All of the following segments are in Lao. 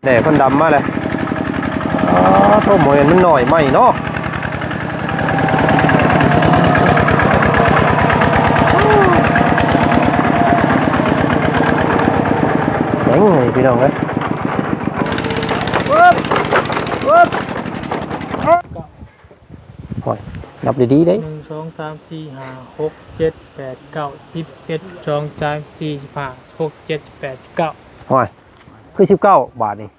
ແດ່ຄົນດຳມາແລ້ວ. ອໍ ໂທ ບໍ່ແມ່ນມັນນ້ອຍໄມ້ເນາະ. ແຮງເລີຍພີ່ນ້ອງເອີຍ. ໂອ້ຍ ນັບດີໆເດ້. ໜຶ່ງ ສອງ ສາມ ສີ່ ຫ້າ ຫົກ ເຈັດ ແປດ ເກົ້າ ສິບ ສິບເອັດ ສິບສອງ ສິບສາມ ສິບສີ່ ສິບຫ້າ ສິບຫົກ ສິບເຈັດ ສິບແປດ ສິບເກົ້າ. ໂອ້ຍ ຄືສິບເກົ້າບາດນີ້.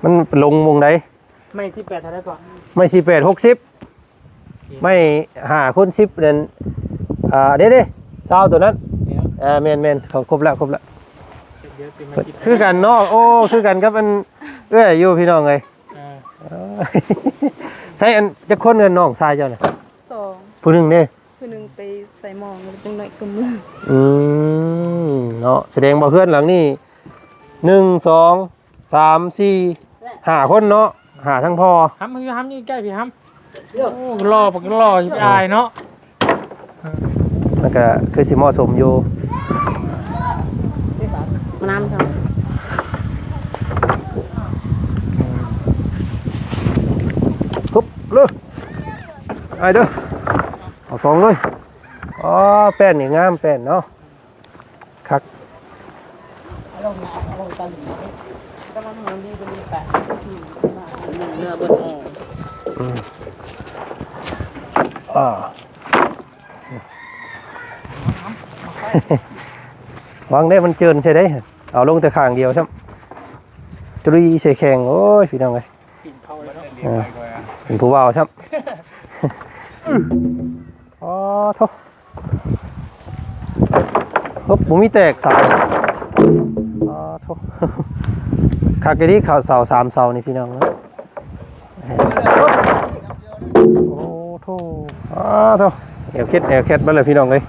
ມັນລົງວົງໃດ? ໄມ້ສີ່ແປດເທົ່າໃດເກາະ? ໄມ້ສີ່ແປດ ຫົກສິບ. ໄມ້ຫ້າຄູນສິບນັ້ນ ອ່າ ເດ້ໆ ຊາວໂຕນັ້ນ. ເອີ ແມ່ນໆ ເຂົາຄົບແລ້ວ ຄົບແລ້ວ. ຄືກັນເນາະ. ໂອ້ ຄືກັນກັບອັນເອື້ອຍຢູ່ພີ່ນ້ອງເອີຍ. ເອີ ໃຊ້ອັນຈັກຄົນເຮືອນນ້ອງຊາຍເຈົ້ານະ? ສອງ. ຜູ້ໜຶ່ງເດ້? ຜູ້ໜຶ່ງໄປໃສ່ໝໍ້ ຈັກໜ້ອຍກໍເມືອ. ອືມ ເນາະ ສະແດງວ່າເຮືອນຫຼັງນີ້ ໜຶ່ງ ສອງ ສາມ ສີ່ ຫ້າຄົນເນາະ. ຫ້າທັງພໍ່. ຫຳຢູ່ ຫຳຢູ່ໃກ້ພີ່ຫຳ. ໂອ້ ຫຼໍ່ບັກຫຼໍ່ ຊິໄປອາຍເນາະ. ມັນກະຄືຊິເໝາະສົມຢູ່. ມານຳເຈົ້າ. ອືມ ຮຶບ ເລີຍ ໄປເດີ ເອົາສອງເລີຍ. ອໍ ແປ້ນນີ້ງາມ ແປ້ນເນາະ. ຄັກ ກຳລັງຫອມດີພໍດີປະ ເນື້ອບົດອອກ. ອືມ ອ່າ ຫວັງໄດ້ມັນເຈີນໃສ່ໄດ້ ເອົາລົງແຕ່ຂ້າງດຽວຊ້ຳ ຕຣູຍໃສ່ແຂ້ງ. ໂອ້ຍ ພີ່ນ້ອງເອີຍ ເປັນຜູ້ບ່າວຊ້ຳ. ອໍ ໂທ ຮຶບ ບໍ່ມີແຕກເສົາ. ອໍ ໂທ ຄັກອີ່ຫຼີ ເຂົາເສົາສາມເສົານີ້ພີ່ນ້ອງ. ໂອ້ໂທ ອໍ ໂທ ແອວເຄັດ ແອວເຄັດມາເລີຍພີ່ນ້ອງເອີຍ.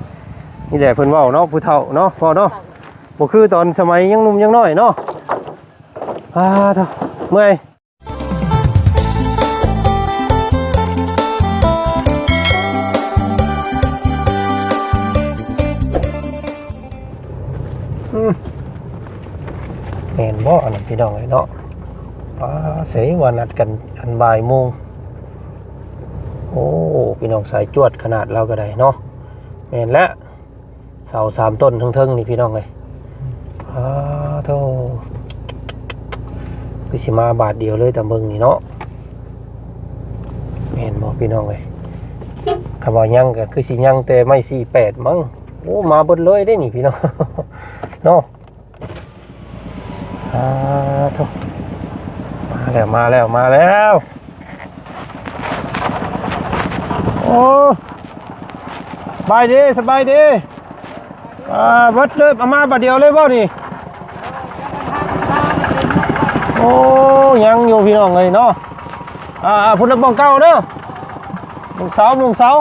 ນີ້ແຫຼະເພິ່ນເວົ້າເນາະ ຜູ້ເຖົ້າເນາະ ພໍ່ເນາະ ບໍ່ຄືຕອນສະໄໝຍັງໜຸ່ມຍັງນ້ອຍເນາະ. ອາ ໂທ ເມື່ອຍ. ອືມ ແມ່ນບໍ່ອັນນັ້ນພີ່ນ້ອງເອີຍເນາະ? ປາ ໃສວ່ານັດກັນອັນບ່າຍໂມງ. ໂອ້ ພີ່ນ້ອງ ສາຍຈວດຂະໜາດລາວກໍໄດ້ເນາະ. ແມ່ນແຫຼະ. ເສົາສາມຕົ້ນເທິງໆນີ້ພີ່ນ້ອງເອີຍ. ອາ ໂທ ຄືຊິມາບາດດຽວເລີຍຕາມເບິ່ງນີ້ເນາະ. ແມ່ນບໍ່ພີ່ນ້ອງເອີຍ? ຄັນວ່າຍັງກໍຄືຊິຍັງແຕ່ໄມ້ສີ່ແປດມັ້ງ. ໂອ້ ມາເບິດເລີຍເດ້ນີ້ພີ່ນ້ອງເນາະ. ອາ ໂທ ມາແລ້ວ ມາແລ້ວ ມາແລ້ວ. ໂອ້ ສະບາຍດີ ສະບາຍດີ. ອ່າ ເບິດເລີຍ ເອົາມາບາດດຽວເລີຍບໍ່ນີ້? ໂອ້ ຍັງຢູ່ພີ່ນ້ອງເອີຍເນາະ. ອ່າ ພຸ້ນລະບ່ອນເກົ່າເດີ ບ່ອນເສົາ ບ່ອນເສົາ.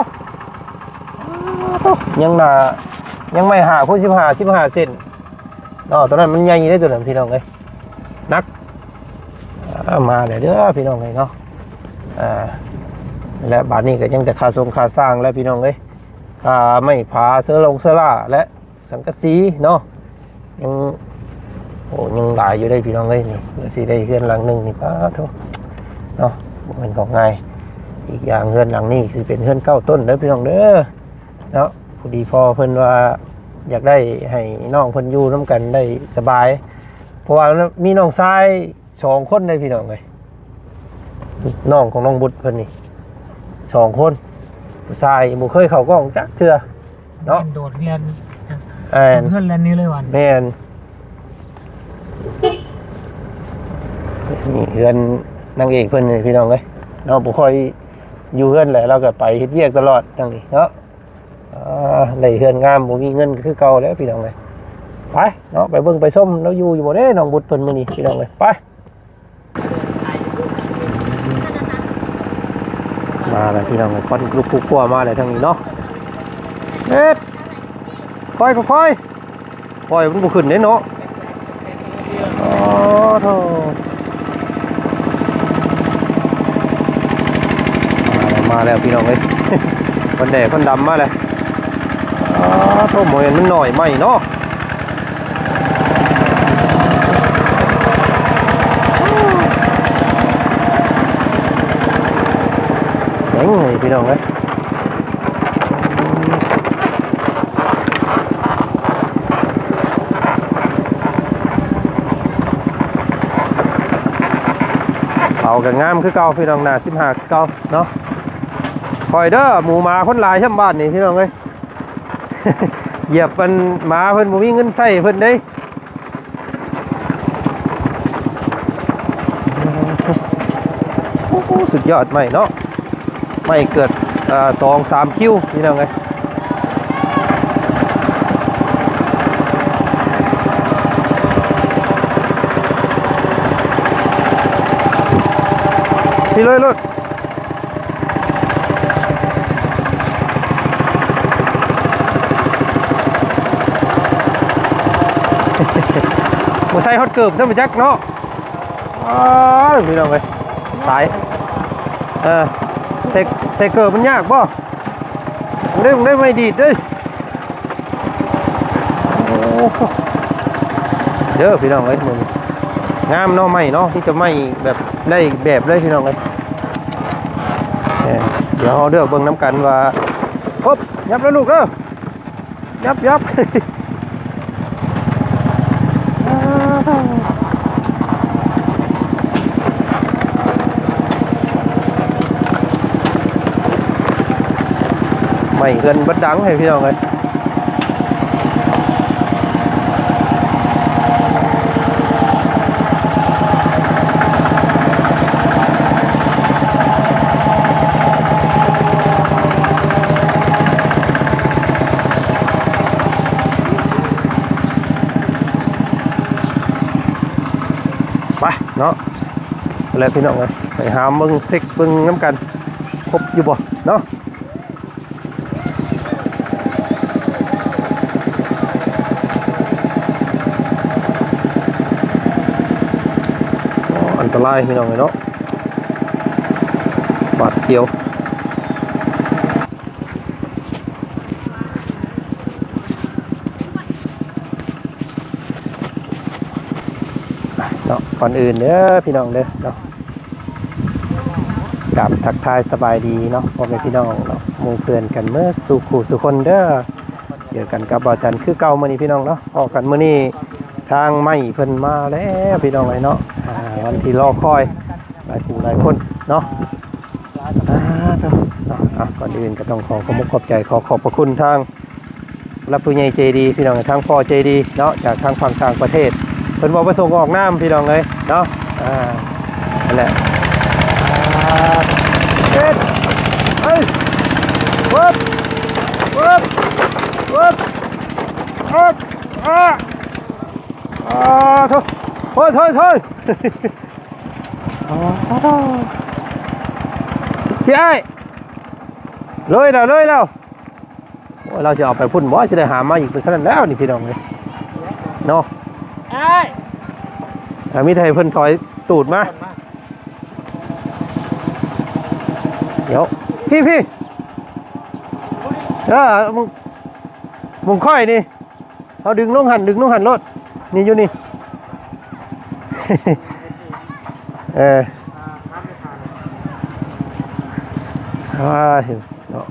ຍັງໜ້າ ຍັງໄມ້ຫ້າຄູນສິບຫ້າ ສິບຫ້າເຊັນເນາະ. ຕົວນັ້ນມັນໃຫຍ່ເດ້ ຕົວນັ້ນພີ່ນ້ອງເອີຍ ໜັກ. ອ່າ ມາແລ້ວເດີພີ່ນ້ອງເອີຍເນາະ. ອ່າ ແລະບາດນີ້ກໍຍັງແຕ່ຄ່າຊົງຄ່າສ້າງແຫຼະພີ່ນ້ອງເອີຍ ຄ່າໄມ້ຜາ ເສືອລົງເສືອລ່າ ແລະ ສັງກະສີເນາະ. ຍັງ ໂອ້ ຍັງຫຼາຍຢູ່ເດ້ພີ່ນ້ອງເອີຍ. ນີ້ເພື່ອຊິໄດ້ເຮືອນຫຼັງໜຶ່ງນີ້ ປາໂທເນາະ ບໍ່ແມ່ນຂອງງ່າຍ. ອີກຢ່າງເຮືອນຫຼັງນີ້ຊິເປັນເຮືອນເກົ້າຕົ້ນເດີພີ່ນ້ອງເດີເນາະ. ພໍດີພໍ່ເພິ່ນວ່າຢາກໄດ້ໃຫ້ນ້ອງເພິ່ນຢູ່ນຳກັນໄດ້ສະບາຍ ເພາະວ່າມີນ້ອງຊາຍ ສອງຄົນເດ້ພີ່ນ້ອງເອີຍ. ນ້ອງຂອງນ້ອງບຸດເພິ່ນນີ້ສອງຄົນ ຜູ້ຊາຍ ບໍ່ເຄີຍເຂົ້າກ້ອງຈັກເທື່ອເນາະ. ໂດດເຮືອນ ແມ່ນ ເຮືອນແລ່ນໜີເລີຍຫວາ. ແມ່ນ ນີ້ເຮືອນນາງເອກເພິ່ນນີ້ພີ່ນ້ອງເອີຍເນາະ. ບໍ່ຄ່ອຍຢູ່ເຮືອນແຫຼະ ລາວກໍໄປເຮັດວຽກຕະຫຼອດຈັ່ງນີ້ເນາະ. ອ່າ ໄດ້ເຮືອນງາມ ບໍ່ມີເງິນກໍຄືເກົ່າແຫຼະພີ່ນ້ອງເອີຍ. ໄປເນາະ ໄປເບິ່ງໄປຊົມລາວຢູ່ຢູ່ບໍ່ເດ້ ນ້ອງບຸດເພິ່ນມື້ນີ້ພີ່ນ້ອງເອີຍ. ໄປ ມາແລ້ວພີ່ນ້ອງເອີຍ ຄວັນລຸກຄຸກຄົວມາແລ້ວທາງນີ້ເນາະ. ເຮັດ ຄ່ອຍໆ ຄ່ອຍ ມັນບໍ່ຂຶ້ນເດ້ເນາະ. ອໍ ໂທ ມາແລ້ວ ມາແລ້ວພີ່ນ້ອງເອີຍ ຄົນແດ່ຄົນດຳມາແລ້ວ. ອໍ ໂທ ບໍ່ແມ່ນມັນນ້ອຍໄມ້ເນາະ. ພີ່ນ້ອງເອີຍ ເສົາກໍງາມຄືເກົ່າພີ່ນ້ອງ ໜ້າສິບຫ້າຄືເກົ່າເນາະ. ຄ່ອຍເດີ ໝູໝາຄົນຫຼາຍຊ່ຳບ້ານນີ້ພີ່ນ້ອງເອີຍ ຢຽບມັນ ໝາເພິ່ນບໍ່ມີເງິນໃຊ້ເພິ່ນເດ້. ໂອ້ ສຸດຍອດໄມ້ເນາະ ໄມ້ເກືອບ ເອີ ສອງສາມຄິວພີ່ນ້ອງເອີຍ ນີ້ເລີຍໂລດ. ບໍ່ໃສ່ຮອດເກີບຊ້ຳຈັກເນາະ ອ້າວ ພີ່ນ້ອງເອີຍ ສາຍ ເອີ ໃສ່ ໃສ່ເກີບມັນຍາກບໍ່? ເດ້ ເດ້ ໄມ້ດີດເດ້. ໂອ້ ເດີພີ່ນ້ອງເອີຍ ມື້ນີ້ງາມເນາະ ໄມ້ເນາະ ມີແຕ່ໄມ້ແບບໄດ້ແບບເລີຍພີ່ນ້ອງເອີຍ. ເອີ ດຽວເຮົາເລືອກເບິ່ງນຳກັນວ່າ ໂອບ ຫຍັບເດີລູກເດີ ຫຍັບ ຫຍັບ. ໄໝ້ເຮືອນເບິດຫຼັງໃຫ້ພີ່ນ້ອງເອີຍ. ໄປເນາະ ໄປແລ້ວພີ່ນ້ອງເອີຍ ໄປຫາເບິ່ງ ເຊັກເບິ່ງນຳກັນ ຄົບຢູ່ບໍ່ເນາະ. ໂອ້ ອັນຕະລາຍພີ່ນ້ອງເອີຍເນາະ ຫວາດສຽວ. ເນາະ ກ່ອນອື່ນເດີພີ່ນ້ອງເດີເນາະ ກາບທັກທາຍສະບາຍດີເນາະ ພໍ່ແມ່ພີ່ນ້ອງເນາະ ໝູ່ເພື່ອນກັນເໝິດສູ່ຄູ່ສູ່ຄົນເດີ. ເຈີກັນກັບບ່າວຈັນຄືເກົ່າມື້ນີ້ພີ່ນ້ອງເນາະ ພໍ້ກັນມື້ນີ້ ທາງໄມ້ເພິ່ນມາແລ້ວພີ່ນ້ອງເອີຍເນາະ. ອ່າ ວັນທີ່ລໍຄອຍ ຫຼາຍຜູ້ຫຼາຍຄົນເນາະ. ອ່າ ເນາະ ອ່ະ ກ່ອນອື່ນກໍຕ້ອງຂໍຂອບອົກຂອບໃຈ ຂໍຂອບພະຄຸນທາງ ຜູ້ຫຼັກຜູ້ໃຫຍ່ໃຈດີພີ່ນ້ອງ ທາງພໍ່ໃຈດີເນາະ ຈາກທາງຝັ່ງຕ່າງປະເທດ ເພິ່ນບໍ່ປະສົງອອກນາມພີ່ນ້ອງເອີຍເນາະ. ອ່າ ນັ້ນແຫຼະ ເຮັດ ເອີຍ ເອີບ ເອີບ ເອີບ ເອີບ ອາ ອາ ໂທ້ ໂທ້ ໂທ້ ໂທ້ ອາ ໂທ້ ພີ່ອ້າຍ ເລີຍແລ້ວ ເລີຍແລ້ວ. ໂອ້ຍ ລາວຊິເອົາໄປພຸ້ນບໍ່ ຊິໄດ້ຫາມາອີກເປັນຊັ້ນນັ້ນແລ້ວນີ້ພີ່ນ້ອງເອີຍເນາະ. ອ້າຍ ອ່າ ມີແຕ່ໃຫ້ເພິ່ນຖອຍຕູດມາ ດຽວ ພີ່ ພີ່ ເອີ ມຶງ ມຸງຂ້ອຍນີ້ ເຮົາດຶງລົງຫັ້ນ ດຶງລົງຫັ້ນໂລດ ນີ້ຢູ່ນີ້ ເອີ ອ້າຍ ເນາະ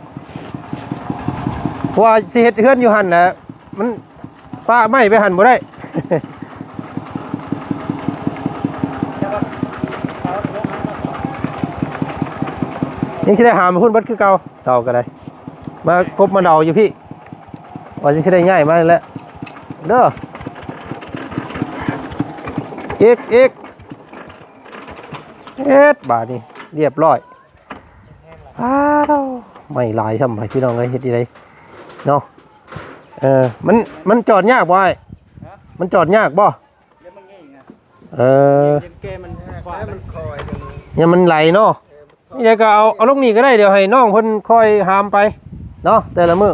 ເພາະວ່າຊິເຮັດເຮືອນຢູ່ຫັ້ນແຫຼະ ມັນປະໄມ້ໄປຫັ້ນບໍ່ໄດ້ ຍັງຊິໄດ້ຫາມາພຸ້ນເບິດຄືເກົ່າ ເສົາກໍໄດ້ ມາກົບມາເດົາຢູ່ພີ້ ວ່າຈັ່ງຊິໄດ້ຍ້າຍມາແຫຼະເດີ ອີກ ອີກ ເຮັດບາດນີ້ລຽບຮ້ອຍ. ອ້າວ ໄມ້ຫຼາຍຊ້ຳ ພີ່ນ້ອງເອີຍ ເຮັດຈັ່ງໃດເນາະ. ເອີ ມັນ ມັນຈອດຍາກບໍ່ອ້າຍ? ຮະ? ມັນຈອດຍາກບໍ່? ເອີ ມັນແກ່ ມັນຂວາງ ມັນຄອຍ ຍັງມັນໄຫຼເນາະ. ນີ້ໃດກໍເອົາ ເອົາລົງນີ້ກໍໄດ້ ດຽວໃຫ້ນ້ອງເພິ່ນຄ່ອຍຫາມໄປເນາະ ແຕ່ລະມື້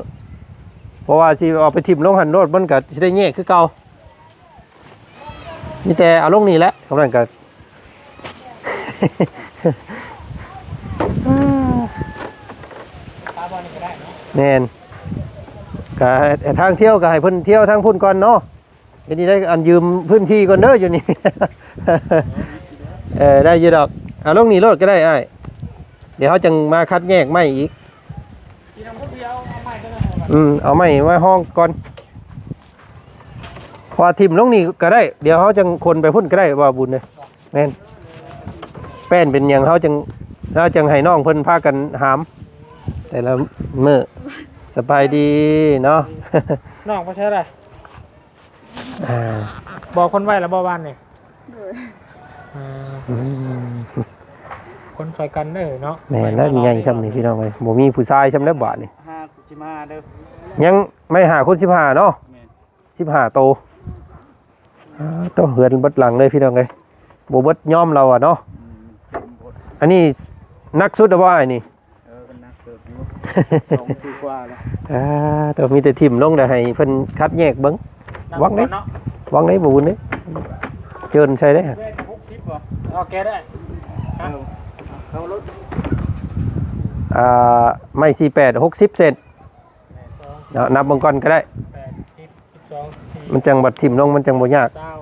ເພາະວ່າຊິເອົາໄປຖິ້ມລົງຫັ້ນໂລດ ມັນກໍຊິໄດ້ແຍກຄືເກົ່າ. ມີແຕ່ເອົາລົງນີ້ແຫຼະ ກຳລັງກໍ ແມ່ນ ກະທາງທ່ຽວກໍໃຫ້ເພິ່ນທ່ຽວທາງພຸ້ນກ່ອນເນາະ. ເຮັດນີ້ໄດ້ ອັນຢືມພື້ນທີ່ກ່ອນເດີຢູ່ນີ້. ເອີ ໄດ້ຢູ່ດອກ ເອົາລົງນີ້ໂລດກໍໄດ້ອ້າຍ. ດຽວເຮົາຈັ່ງມາຄັດແຍກໄມ້ອີກ. ອືມ ເອົາໄມ້ມາຮອງກ່ອນ ເພາະວ່າຖິ້ມລົງນີ້ກໍໄດ້ ດຽວເຮົາຈັ່ງຂົນໄປພຸ້ນກໍໄດ້ ບ່າວບຸນເອີຍ. ແມ່ນ ແປ້ນເປັນຫຍັງ ເຮົາຈັ່ງ ເຮົາຈັ່ງໃຫ້ນ້ອງເພິ່ນພາກັນຫາມແຕ່ລະມື້. ສະບາຍດີເນາະ ນ້ອງໄປໃສລະ? ອ່າ ບອກເພິ່ນໄວ້ແລ້ວບໍ່ວານນີ້? ໂດຍ ອ່າ ອືມ ຄົນຊ່ອຍກັນເດີເນາະ. ແມ່ນແລ້ວ ໃຫຍ່ຊ່ຳນີ້ພີ່ນ້ອງເອີຍ ບໍ່ມີຜູ້ຊາຍຊ່ຳແລ້ວບາດນີ້. ຫ້າ ສິບຫ້າເດີ ຍັງໄມ້ຫ້າຄູນສິບຫ້າເນາະ. ແມ່ນ ສິບຫ້າໂຕ. ອ່າ ໂຕ ເຮືອນເບິດຫຼັງເລີຍພີ່ນ້ອງເອີຍ ບໍ່ເບິດຍອມລາວອະເນາະ. ອືມ ອັນນີ້ໜັກສຸດແລ້ວບໍ່ອ້າຍນີ້? ເອີ ກໍໜັກເຕີບຢູ່ ສອງປີກວ່າແລ້ວ. ອ່າ ໂຕ ມີແຕ່ຖິ້ມລົງ ແລ້ວໃຫ້ເພິ່ນຄັດແຍກເບິ່ງ. ຫວັງເດ້ ຫວັງເດ້ ບໍ່ບຸນເດ້ ເຈີນໃສ່ເດ້. ຫົກສິບບໍ່? ເອົາແກະໄດ້ ເອົາລົດ ອ່າ ໄມ້ສີ່ແປດ ຫົກສິບເຊັນເນາະ ນັບເບິ່ງກ່ອນກໍໄດ້. ແປດສິບ ສິບສອງ ສິບສີ່ ມັນຈັ່ງບັດຖິ້ມລົງ ມັນຈັ່ງບໍ່ຍາກ. ຊາວ ຊາວ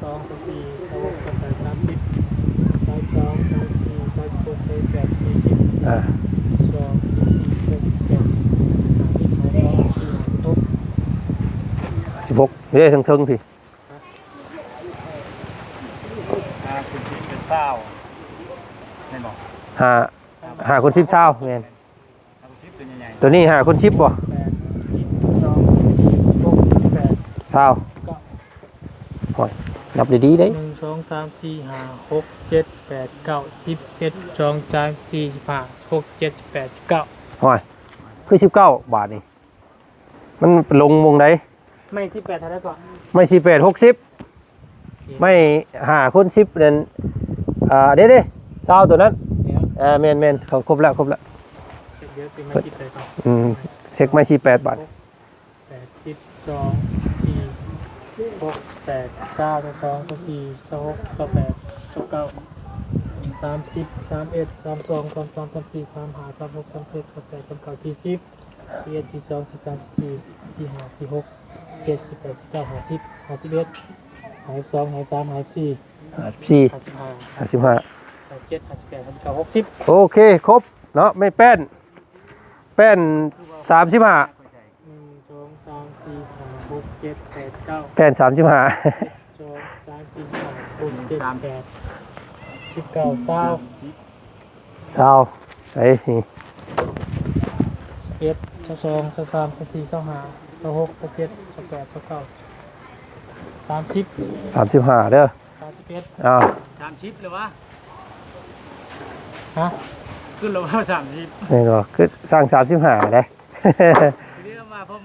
ສອງ ຊາວສີ່ ຊາວຫົກ ຊາວແປດ ສາມສິບ ຊາວສອງ ຊາວສີ່ ຊາວຫົກ ຊາວແປດ ສີ່ສິບ ອ່າ ສອງ ສິບສີ່ ສິບແປດ ຫ້າສິບ ຫ້າສິບຫົກ ຫ້າສິບຫົກ ເດ້ ເທິງໆ ພີ້ ຫ້າຄູນສິບເປັນຊາວ ແມ່ນບໍ່? ຫ້າ ຫ້າຄູນສິບ ຊາວ ແມ່ນ. ໂຕນີ້ຫ້າຄູນສິບບໍ່? ແປດ ສິບສອງ ສິບສີ່ ສິບຫົກ ສິບແປດ ຊາວ ເກົ້າ ໂອ້ຍ ນັບດີໆເດ້ ໜຶ່ງ ສອງ ສາມ ສີ່ ຫ້າ ຫົກ ເຈັດ ແປດ ເກົ້າ ສິບ ສິບເອັດ ສິບສອງ ສິບສາມ ສິບສີ່ ສິບຫ້າ ສິບຫົກ ສິບເຈັດ ສິບແປດ ສິບເກົ້າ. ໂອ້ຍ ຄືສິບເກົ້າບາດນີ້ ມັນລົງໝ່ອງໃດ? ໄມ້ສີ່ແປດເທົ່າໃດເກາະ? ໄມ້ສີ່ແປດ ຫົກສິບ ໄມ້ຫ້າຄູນສິບນັ້ນ ອ່າ ເດ້ໆ ຊາວໂຕນັ້ນ. ເອີ ແມ່ນໆ ເຂົາຄົບແລ້ວ ຄົບແລ້ວ ເຊັກໄມ້ສີ່ແປດກ່ອນ. ອືມ ເຊັກໄມ້ສີ່ແປດບາດ ແປດ ສິບສອງ ສິບສີ່ ສິບຫົກ ສິບແປດ ຊາວ ຊາວສອງ ຊາວສີ່ ຊາວຫົກ ຊາວແປດ ຊາວເກົ້າ ສາມສິບ ສາມເອັດ ສາມສອງ ສາມສາມ ສາມສີ່ ສາມຫ້າ ສາມຫົກ ສາມເຈັດ ສາມແປດ ສາມເກົ້າ ສີ່ສິບ ສີ່ເອັດ ສີ່ສອງ ສີ່ສາມ ສີ່ສີ່ ສີ່ຫ້າ ສີ່ຫົກ ເຈັດ ແປດ ເກົ້າ ຫ້າສິບ ຫ້າສິບເອັດ ຫ້າສິບສອງ ຫ້າສິບສາມ ຫ້າສິບສີ່ ຫ້າສິບສີ່ ຫ້າສິບຫ້າ ຫ້າສິບຫ້າ ຫ້າສິບເຈັດ ຫ້າສິບແປດ ຫ້າສິບເກົ້າ ຫົກສິບ. ໂອເຄ ຄົບເນາະ ໄມ້ແປ້ນ ແປ້ນສາມສິບຫ້າ ໜຶ່ງ ສອງ ສາມ ສີ່ ຫ້າ ຫົກ ເຈັດ ແປດ ເກົ້າ ແປ້ນສາມສິບຫ້າ ສອງ ສາມ ສີ່ ຫ້າ ຫົກ ເຈັດ ແປດ ສິບເກົ້າ ຊາວ ຊາວ ໃສ່ ສິບເອັດ ຊາວສອງ ຊາວສາມ ຊາວສີ່ ຊາວຫ້າ ຊາວຫົກ ຊາວເຈັດ ຊາວແປດ ຊາວເກົ້າ ສາມສິບ ສາມສິບຫ້າເດີ ສາມສິບເອັດ ອ່າ ສາມສິບເລີຍຫວາ? ຮະ? ຂຶ້ນແລ້ວຫວາ ສາມສິບ ແມ່ນບໍ່? ຄືສ້າງສາມສິບຫ້າເດ້.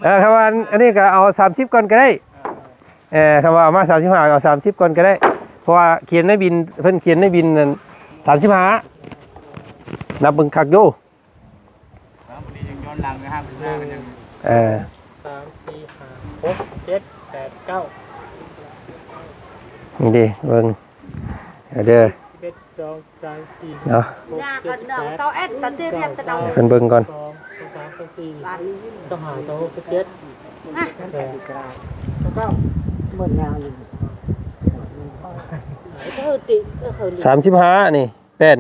ເອີ ຄຳວ່າອັນນີ້ກໍເອົາສາມສິບກ່ອນກໍໄດ້. ເອີ ຄຳວ່າເອົາມາສາມສິບຫ້າ ເອົາສາມສິບກ່ອນກໍໄດ້ ເພາະວ່າຂຽນໃນບິນ ເພິ່ນຂຽນໃນບິນນັ້ນສາມສິບຫ້າ ນັບເບິ່ງຄັກຢູ່. ເອີ ເອີ ສາມ ສີ່ ຫ້າ ຫົກ ເຈັດ ແປດ ເກົ້າ ນີ້ເດ້ ເບິ່ງເດີ ສິບເອັດ ສອງ ສາມ ສີ່ ເນາະ ຫົກ ເຈັດ ແປດ ເກົ້າ ເພິ່ນເບິ່ງກ່ອນ ສອງ ສາມ ສີ່ ຫ້າ ຫົກ ເຈັດ ແປດ ເກົ້າ ສາມສິບຫ້າ ນີ້ແປ້ນ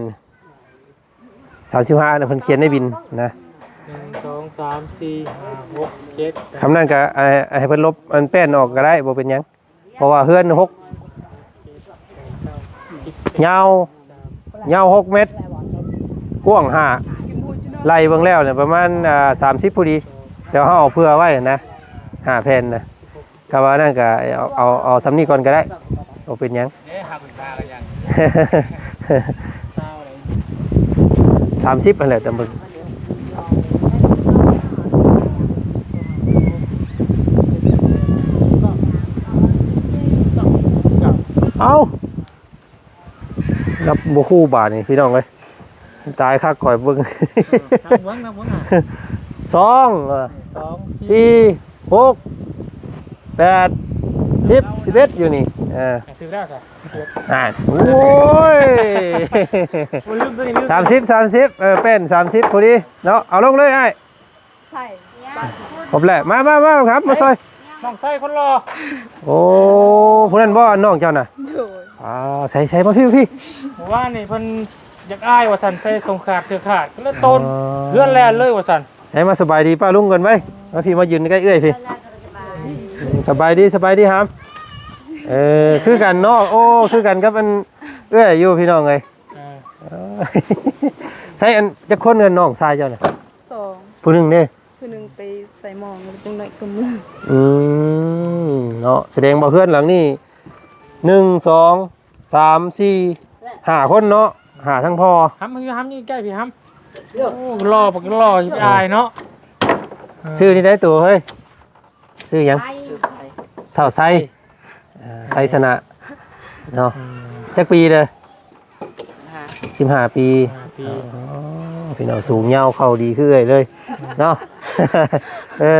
ສາມສິບຫ້ານະ ເພິ່ນຂຽນໃນບິນນະ ໜຶ່ງ ສອງ ສາມ ສີ່ ຫ້າ ຫົກ ເຈັດ ແປດ ຄຳນັ້ນກໍໃຫ້ ໃຫ້ເພິ່ນລົບອັນແປ້ນອອກກໍໄດ້ ບໍ່ເປັນຫຍັງ ເພາະວ່າເຮືອນຫົກ ຍາວ ຍາວຫົກແມັດ ກວ້າງຫ້າ ໄລ່ເບິ່ງແລ້ວເນຍ ປະມານ ອ່າ ສາມສິບພໍດີ ແຕ່ວ່າເຮົາເອົາເຜື່ອໄວ້ນະ ຫ້າແຜ່ນນະ. ກະວ່ານັ້ນກະເອົາ ເອົາ ເອົາສ່ຳນີ້ກ່ອນກະໄດ້ ບໍ່ເປັນຫຍັງ ເດ້ ຫາເວລາກະຍັງ ຊາວເລີຍ ສາມສິບຫັ້ນແຫຼະ ຕາມເບິ່ງ ເອົ້າ ນັບບໍ່ຄູ່ບາດນີ້ພີ່ນ້ອງເອີຍ ຕາຍຄັກຂ້ອຍເບິ່ງ ເອີ ນັບເບິ່ງ ນັບເບິ່ງ ສອງ ສອງ ສີ່ ຫົກ ແປດ ສິບ ສິບເອັດ ຢູ່ນີ້ ເອີ ຖືກແລ້ວຊະ ອ່າ ໂອ້ຍ ໂອ້ຍ ລືມຕົວນີ້ ລືມ ສາມສິບ ສາມສິບ ເອີ ແປ້ນສາມສິບພໍດີເນາະ ເອົາລົງເລີຍອ້າຍ ໃສ່ ຄົບແລ້ວ ມາ ມາ ມາ ມາ ມາຊ່ອຍ ນ້ອງຊາຍຄົນຫຼໍ່ ໂອ້ ຜູ້ນັ້ນບໍ່ ນ້ອງເຈົ້ານະ ໂດຍ ອ່າ ໃສ່ ໃສ່ ມາພີ້ ພີ້ ເມື່ອວານນີ້ເພິ່ນ ຢາກອາຍວ່າຊັ້ນ ໃສ່ສົ້ງຂາດເສື້ອຂາດ ກໍເລີຍໂຕນ ອໍ ເຮືອນແລ່ນເລີຍວ່າຊັ້ນ. ໃສ່ມາສະບາຍດີປ້າລຸງກ່ອນໄວ້ ມາພີ່ມາຢືນໃກ້ເອື້ອຍພີ່. ສະບາຍດີ ສະບາຍດີຫຳ. ເອີ ຄືກັນເນາະ ໂອ້ ຄືກັນກັບອັນເອື້ອຍຢູ່ພີ່ນ້ອງເອີຍ. ເອີ ໃສ່ອັນຈັກຄົນກັນ ນ້ອງຊາຍເຈົ້ານະ? ສອງ. ຜູ້ໜຶ່ງເດ້? ຜູ້ໜຶ່ງໄປໃສ່ໝອງ ຈັກໜ້ອຍກໍເມືອ. ອືມ ເນາະ ສະແດງວ່າເຮືອນຫຼັງນີ້ ໜຶ່ງ ສອງ ສາມ ສີ່ ຫ້າຄົນເນາະ ຫ້າທັງພໍ່. ຫຳ ຫຳຢູ່ໃກ້ພີ່ຫຳ. ໂອ້ ຫຼໍ່ບັກຫຼໍ່ຊິໄປອາຍເນາະ. ເອີ ຊື່ນີ້ໄດ້ໂຕເຮີ້ຍ ຊື່ຫຍັງ? ທ້າວໄຊ ເອີ ໄຊຊະນະເນາະ. ອືມ ຈັກປີເດີ້? ສິບຫ້າ ສິບຫ້າປີ. ສິບຫ້າປີ. ອໍ ພີ່ນ້ອງ ສູງຍາວເຂົ່າດີຄືເອື້ອຍເລີຍເນາະ. ເອີ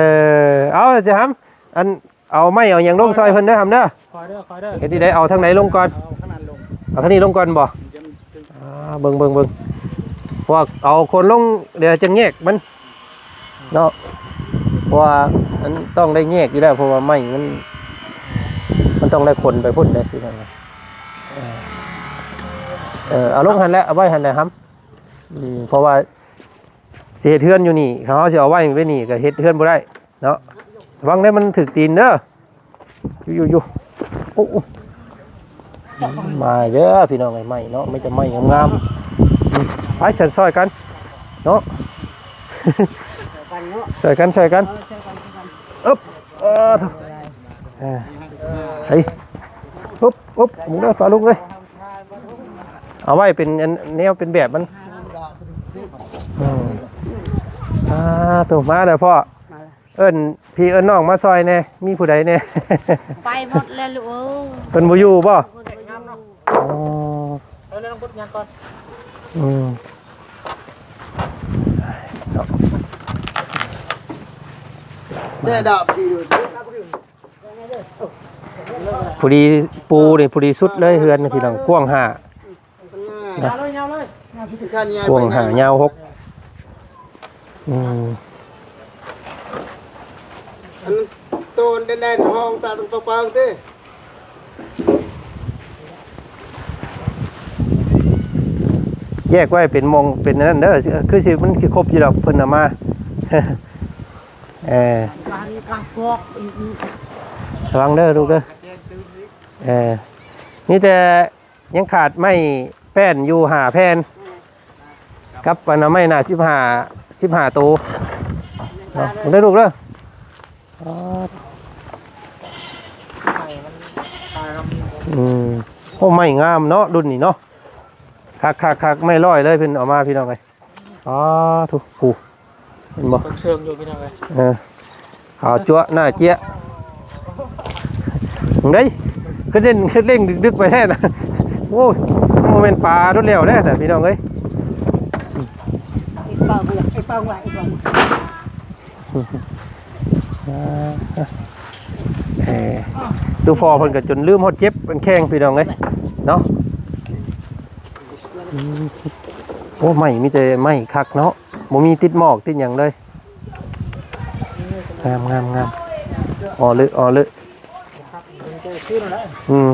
ເອົາ ຈະຫຳ ອັນ ເອົາໄມ້ເອົາຫຍັງລົງຊ່ອຍເພິ່ນເດີ້ຫຳເດີ້. ຄ່ອຍເດີ້ ຄ່ອຍເດີ້. ເຮັດນີ້ໄດ້ ເອົາທາງໃດລົງກ່ອນ? ເອົາທາງນັ້ນລົງ. ເອົາທາງນີ້ລົງກ່ອນບໍ່? ອ່າ ເບິ່ງ ເບິ່ງ ເບິ່ງ ພວກເອົາໂຄນລົງ ດຽວຈັ່ງແຍກມັນເນາະ ເພາະວ່າມັນຕ້ອງໄດ້ແຍກຢູ່ແລ້ວ ເພາະວ່າໄມ້ມັນ ມັນຕ້ອງໄດ້ຂົນໄປພຸ້ນເດ້. ເອີ ເອີ ເອົາລົງຫັ້ນແຫຼະ ເອົາໄວ້ຫັ້ນແຫຼະຫຳ. ອືມ ເພາະວ່າຊິເຮັດເຮືອນຢູ່ນີ້ ເຮົາຊິເອົາໄວ້ໄວ້ນີ້ ກໍເຮັດເຮືອນບໍ່ໄດ້ ເນາະ. ລະວັງເດີ ມັນຖືກຕີນເດີ. ຢູ່ໆໆ ໂອ້ ໂອ້ ມາເດີພີ່ນ້ອງເອີຍ ໄມ້ເນາະ ມີແຕ່ໄມ້ງາມໆ. ອືມ ໄປຊັ້ນ ຊ່ອຍກັນເນາະ ຊ່ອຍກັນ ຊ່ອຍກັນ. ເອີ ເອີ ໂທ້ ເອີ ໄປ ອຶບ ອຶບ ເບິ່ງເດີປ້າລຸງເອີຍ ເອົາໄວ້ເປັນອັນ ແນວເປັນແບບມັນ. ອືມ ອ່າ ໂທ້ ມາແລ້ວພໍ່ ມາແລ້ວ. ເອີ້ນພີ່ເອີ້ນນ້ອງມາຊ່ອຍແດ່ ມີຜູ້ໃດແດ່? ໄປໝົດແລ້ວລູກເອີຍ. ເພິ່ນບໍ່ຢູ່ບໍ່? ເພິ່ນບໍ່ຢູ່. ອໍ ເອົາເລື່ອງບົດຍາງກ່ອນ. ອືມ ເນາະ ແຕ່ດາບດີຢູ່. ພໍດີ ປູນີ້ພໍດີສຸດເລີຍ ເຮືອນນະພີ່ນ້ອງ ກວ້າງຫ້າ ນະ ກວ້າງຫ້າ ຍາວຫົກ. ອືມ ອັນໂຕນແດນໆ ຫ້ອງຕາຕົງປະເປີງຕິ ແຍກໄວ້ເປັນໝ່ອງເປັນອັນນັ້ນເດີ ຄືຊິມັນຊິຄົບຢູ່ດອກ ເພິ່ນເອົາມາ. ເອີ ລະວັງເດີລູກເດີ. ເອີ ມີແຕ່ ຍັງຂາດໄມ້ແປ້ນຢູ່ຫ້າແຜ່ນ ກັບອັນໄມ້ໜ້າສິບຫ້າ ສິບຫ້າໂຕເນາະ ເດີລູກເດີ. ອໍ ອືມ ໂອ້ ໄມ້ງາມເນາະ ລຸ້ນນີ້ເນາະ ຄັກໆໆ ໄມ້ຮ້ອຍເລີຍ ເພິ່ນເອົາມາພີ່ນ້ອງເອີຍ. ອໍ ທຸ ຜູ້ ເຫັນບໍ່ ເບິ່ງເຊີງຢູ່ພີ່ນ້ອງເອີຍ. ເອີ ຂາວຈັ້ວະ ໜ້າເຈ້ຍະ ເບິ່ງເດ້ ຄືເຫຼັ້ນ ຄືເຫຼັ້ນດຶກໆ ໄປແທ້ນະ. ໂອ້ຍ ມັນບໍ່ແມ່ນປາໂດດແລ້ວເດ້ນະ ພີ່ນ້ອງເອີຍ. ເອີ ຕູ່ພໍ່ເພິ່ນກໍຈົນລືມຮອດເຈັບ ເພິ່ນແຂ່ງ ພີ່ນ້ອງເອີຍເນາະ. ອືມ ໂອ້ ໄມ້ ມີແຕ່ໄມ້ຄັກເນາະ ບໍ່ມີຕິດໝອກຕິດຫຍັງເລີຍ. ງາມໆໆ ອໍເລີ ອໍເລີ. ອືມ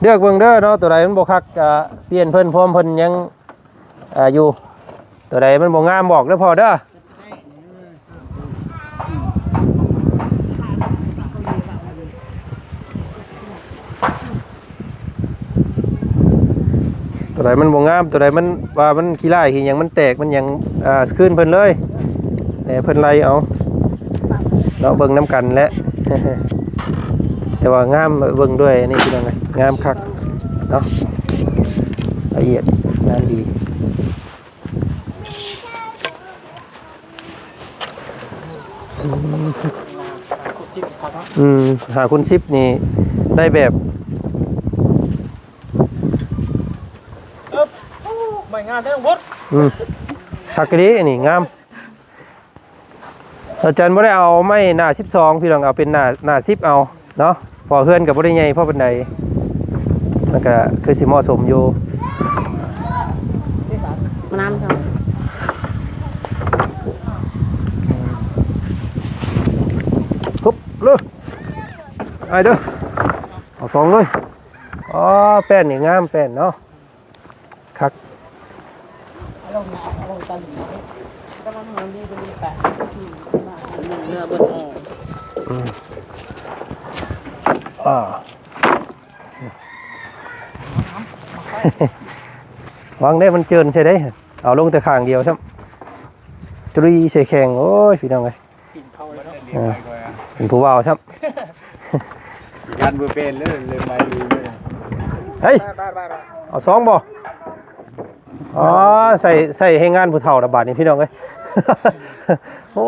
ເລືອກເບິ່ງເດີເນາະ ຕົວໃດມັນບໍ່ຄັກກະປ່ຽນເພິ່ນ ພວມເພິ່ນຍັງ ອ່າ ຢູ່. ຕົວໃດມັນບໍ່ງາມບອກເດີພໍ່ເດີ. ຕົວໃດມັນບໍ່ງາມ ຕົວໃດມັນວ່າມັນຂີ້ລ້າຍຂີ້ຫຍັງ ມັນແຕກມັນຫຍັງ ອ່າ ຄືນເພິ່ນເລີຍ ແຕ່ເພິ່ນໄລ່ເອົາເນາະ ເບິ່ງນຳກັນແຫຼະ. ແຕ່ວ່າງາມ ເບິ່ງດ້ວຍນີ້ພີ່ນ້ອງເອີຍ ງາມຄັກເນາະ ລະອຽດງາມດີ. ອືມ ຫ້າຄູນສິບນີ້ໄດ້ແບບ ເອີ ໄມ້ງາມເດີ ອືມ ຄັກອີ່ຫຼີ ອັນນີ້ງາມ. ອາຈານບໍ່ໄດ້ເອົາໄມ້ໜ້າສິບສອງ ພີ່ນ້ອງ ເອົາເປັນໜ້າ ໜ້າສິບເອົາເນາະ ເພາະເຮືອນກໍບໍ່ໄດ້ໃຫຍ່ພໍປານໃດ ມັນກໍຄືຊິເໝາະສົມຢູ່. ມານຳ ຮຶບ ເລີຍ ອ້າຍເດີ ເອົາສອງເລີຍ. ອໍ ແປ້ນນີ້ງາມ ແປ້ນເນາະ ຄັກ. ອືມ ອ່າ ຫວັງໄດ້ມັນເຈີນໃສ່ໄດ້ ເອົາລົງແຕ່ຂ້າງດຽວຊ້ຳ ຕຣີໃສ່ແຂ້ງ ໂອ້ຍ ພີ່ນ້ອງເອີຍ. ເອີ ເປັນຜູ້ເວົ້າຊ້ຳ ຢ້ານບໍ່ເປັນເລີຍ ເລີຍໄປອີກເລີຍ ເຮີ້ຍ ເອົາສອງບໍ່? ອໍ ໃສ່ ໃສ່ແຮງງານຜູ້ເຖົ້າລະບາດນີ້ ພີ່ນ້ອງເອີຍ ໂອ້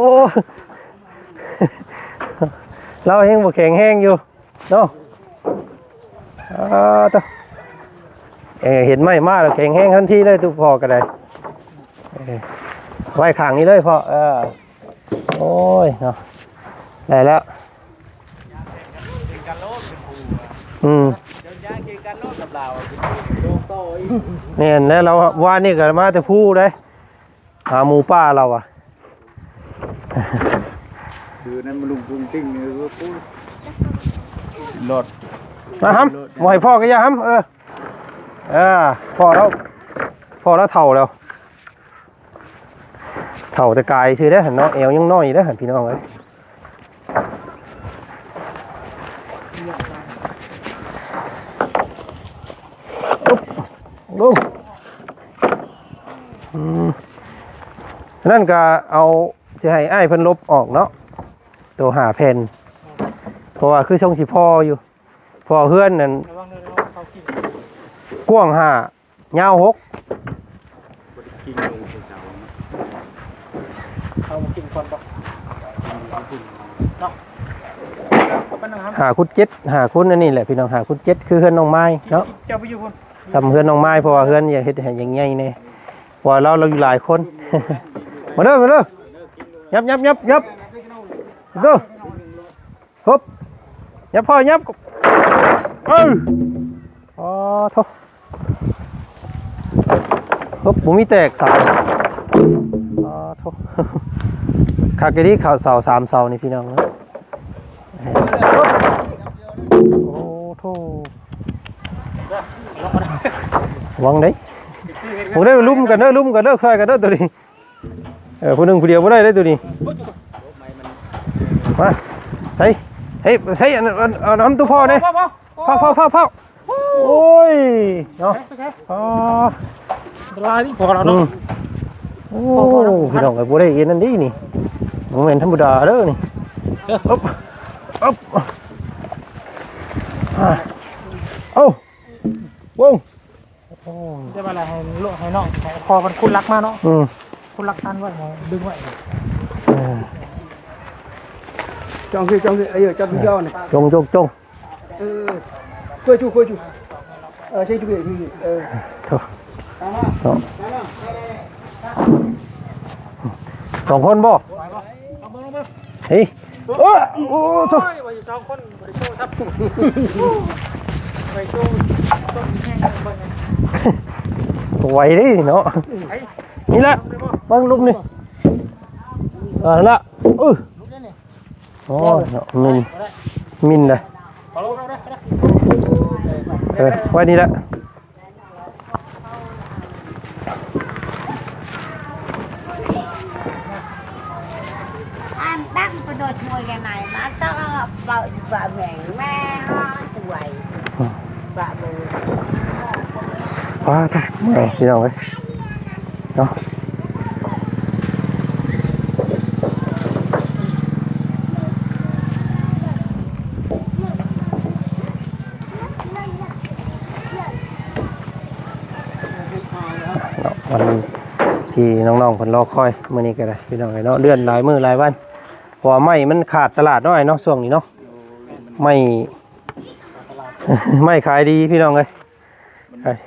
ລາວແຮງບໍ່ແຂງແຮງຢູ່ ເນາະ ອ່າ ໂຕ ເອີ ເຫັນໄມ້ມາແລ້ວແຂງແຮງທັນທີເລີຍ ຕຸພໍ່ກໍໄດ້ ເອີ ໄວ້ຂ້າງນີ້ເລີຍພໍ່ ເອີ ໂອ້ຍ ເນາະ ໄດ້ແລ້ວ ອືມ ແມ່ນແລ້ວ ລາວ ວານນີ້ກໍມາແຕ່ພູເດ້. ຫາໝູປ່າລາວວ່າ ຄືນັ້ນມາລຸງປຸງຕິ່ງນີ້ ໂອ້ຍ ລອດ ມາຫຳ ບໍ່ໃຫ້ພໍ່ກໍຢ່າຫຳ ເອີ ເອີ ພໍ່ລາວ ພໍ່ລາວເຖົ້າແລ້ວ ເຖົ້າແຕ່ກາຍຊື່ເດ້ຫັ້ນເນາະ ແອວຍັງນ້ອຍເດ້ຫັ້ນ ພີ່ນ້ອງເອີຍ. ອືມ ນັ້ນກໍເອົາ ຊິໃຫ້ອ້າຍເພິ່ນລົບອອກເນາະ ໂຕຫ້າແຜ່ນ ເພາະວ່າຄືຊົງຊິພໍຢູ່ ເພາະເຮືອນນັ້ນ ລະວັງເດີເນາະ ເຂົາກິນ ກວ້າງຫ້າ ຍາວຫົກ ບໍ່ໄດ້ກິນລົງໃສ່ເສົາເນາະ ເຂົາກິນກ່ອນບໍ່ ເນາະ ເອົາໄປນັ່ງຫາ ຫ້າຄູນເຈັດ ຫ້າຄູນອັນນີ້ແຫຼະ ພີ່ນ້ອງ ຫ້າຄູນເຈັດ ຄືເຮືອນນ້ອງມາຍເນາະ ເຈົ້າໄປຢູ່ພຸ້ນ ສ່ຳເຮືອນນ້ອງມາຍ ເພາະວ່າເຮືອນຢາກເຮັດໃຫ້ໃຫຍ່ໆແດ່ ເພາະວ່າລາວ ລາວຢູ່ຫຼາຍຄົນ ມາເດີ ມາເດີ ຫຍັບ ຫຍັບ ຫຍັບ ຫຍັບ ເດີ. ຮຶບ ຫຍັບພໍ່ຫຍັບ ເອີ ອໍໂທ້ ຮຶບ ບໍ່ມີແຕກເສົາ ອໍໂທ້ ຄັກອີ່ຫຼີ ເຂົາເສົາສາມເສົານີ້ພີ່ນ້ອງ ໂອ້ໂທ້ ຫວັງໄດ໋ ຫວັງໄດ໋ ລຸມກັນເດີ ລຸມກັນເດີ ຊ່ອຍກັນເດີໂຕນີ້. ເອີ ຜູ້ໜຶ່ງຜູ້ດຽວບໍ່ໄດ້ເດ້ໂຕນີ້ ມາ ໃສ່ ເຮີ້ຍ ໃສ່ ອັນ ອັນ ອັນ ອັນ ນຳຕູ້ພໍ່ແດ່ ພໍ່ ພໍ່ ພໍ່ ພໍ່ ໂອ້ຍ ເນາະ ອໍ ອັນຕະລາຍນີ້ ພໍແລ້ວເນາະ ອືມ ໂອ້ ພໍ່ ພໍ່ ພີ່ນ້ອງເອີຍ ບໍ່ໄດ້ເອັນອັນນີ້ນີ້ ບໍ່ແມ່ນທຳມະດາເດີນີ້ ເອີ ອຶບ ອຶບ ອ່າ ເອົ້າ ໂອ້ ໂອ້ ໄດ້ວ່າລະໃຫ້ລູກໃຫ້ນ້ອງ ໃຫ້ພໍ່ເພິ່ນຂຸດຫຼັກມາເນາະ ອືມ ຂຸດຫຼັກຕັນໄວ້ ດຶງໄວ້ ເອີ ຈ້ອງຊິ ຈ້ອງຊິ ເອີ ຈັບຢູ່ຍອນນີ້ ຈົ່ງ ຈົ່ງ ຈົ່ງ ເອີ ຄ່ອຍຈູ ຄ່ອຍຈູ ເອີ ໃສ່ຈູ ເອີ ໂທ້ ເນາະ ສອງຄົນບໍ່? ເຮີ້ຍ ໂອ້ ໂອ້ ໂທ້ ໂອ້ຍ ວ່າຢູ່ສອງຄົນ ບໍ່ໄດ້ໂຊຊັບ ໄປໂຊຕົ້ນແຮງເບິ່ງ ໄວເດ້ເນາະ ໄປ ນີ້ແຫຼະ ເບິ່ງຫຼຸມນີ້ ເອີ ນັ້ນລະ ເອີ ລຸມນີ້ ໂອ້ຍ ເນາະ ມິນ ມິນເດ້ ເອີ ໄວ້ນີ້ແຫຼະ. ອານດັງປະໂດດມວຍກັນໄນ ມາຕ້ອງເອົາເປົ່າຢູ່ບະແມງແມ່ຫ້ອງສວຍ ບະເບີ ວ້າວ ເມື່ອຍພີ່ນ້ອງເອີຍເນາະ. ເນາະ ວັນທີ່ນ້ອງໆເພິ່ນລໍຄອຍ ມື້ນີ້ກໍໄດ້ພີ່ນ້ອງເອີຍເນາະ ເລື່ອນຫຼາຍມື້ຫຼາຍວັນ ເພາະວ່າໄມ້ມັນຂາດຕະຫຼາດເນາະ ອ້າຍເນາະ ຊ່ວງນີ້ເນາະ ໄມ້ ໄມ້ຂາຍດີພີ່ນ້ອງເອີຍ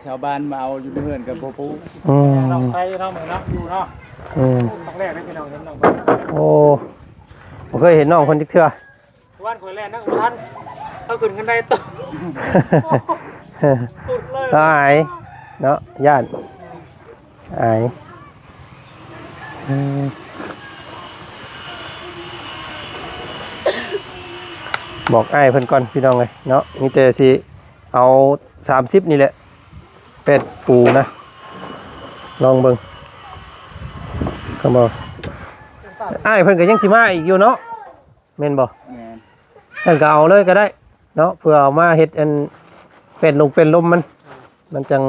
ຊາວບ້ານມາເອົາຢູ່ໃນເຮືອນກໍບໍ່ປູກ ອືມ ເນາະ ໄປເນາະ ມື້ເນາະ ຢູ່ເນາະ ອືມ ຄັ້ງແລກເດ້ພີ່ນ້ອງເຫັນນ້ອງ ໂອ້ ບໍ່ເຄີຍເຫັນນ້ອງເພິ່ນຈັກເທື່ອ ວານຂ້ອຍແລ່ນນຳບໍ່ທັນ ເອົາຂຶ້ນຄັນໄດໂຕ ສຸດເລີຍ ອາຍເນາະ ຢ້ານ ອາຍ ອືມ ບອກອ້າຍເພິ່ນກ່ອນພີ່ນ້ອງເອີຍເນາະ ມີແຕ່ຊິເອົາສາມສິບນີ້ແຫຼະ ແປດປູນະ ລອງເບິ່ງ ຄັນບໍ່ ອ້າຍເພິ່ນກໍຍັງຊິມາອີກຢູ່ເນາະ ແມ່ນບໍ່? ແມ່ນ. ຊັ້ນກໍເອົາເລີຍກໍໄດ້ເນາະ ເພື່ອເອົາມາເຮັດອັນ ເປັນລົງເປັນລົມມັນ ມັນຈັ່ງ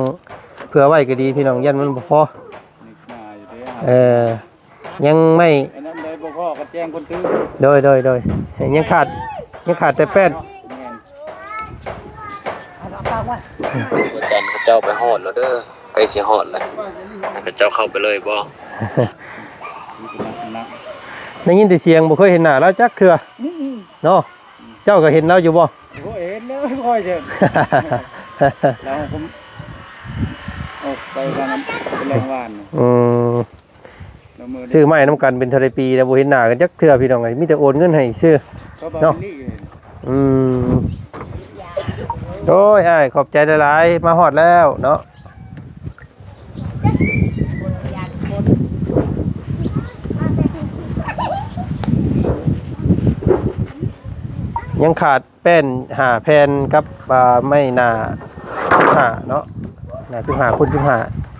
ເຜື່ອໄວ້ກໍດີພີ່ນ້ອງ ຢ້ານມັນບໍ່ພໍ. ເອີ ຍັງໄມ່ ອັນນັ້ນໄດ້ບໍ່ພໍກໍແຈ້ງຄົນຕື່ມ. ໂດຍ ໂດຍ ໂດຍ ຍັງຂາດ ຍັງຂາດແຕ່ແປ້ນ. ແມ່ນ. ອາຈານເຂົາເຈົ້າໄປຮອດແລ້ວເດີ ໃກ້ຊິຮອດແລ້ວ ໃຫ້ເຂົາເຈົ້າເຂົ້າໄປເລີຍບໍ່? ໄດ້ຍິນແຕ່ສຽງ ບໍ່ເຄີຍເຫັນໜ້າລາວຈັກເທື່ອເນາະ. ເຈົ້າກໍເຫັນລາວຢູ່ບໍ່? ໂອ້ຍ ເຫັນແລ້ວ ຄ່ອຍເດີ ລາວກໍອອກໄປວ່ານັ້ນ ແລງວານ. ອືມ ຊື້ໄມ້ນຳກັນເປັນເທົ່າໃດປີແລ້ວ ບໍ່ເຫັນໜ້າກັນຈັກເທື່ອພີ່ນ້ອງເອີຍ ມີແຕ່ໂອນເງິນໃຫ້ຊື່ເນາະ. ອືມ ໂອ້ຍ ອ້າຍ ຂອບໃຈຫຼາຍໆ ມາຮອດແລ້ວເນາະ. ຍັງຂາດ ແປ້ນຫ້າແຜ່ນກັບ ອ່າ ໄມ້ໜ້າສິບຫ້າເນາະ ໜ້າສິບຫ້າຄູນສິບຫ້າ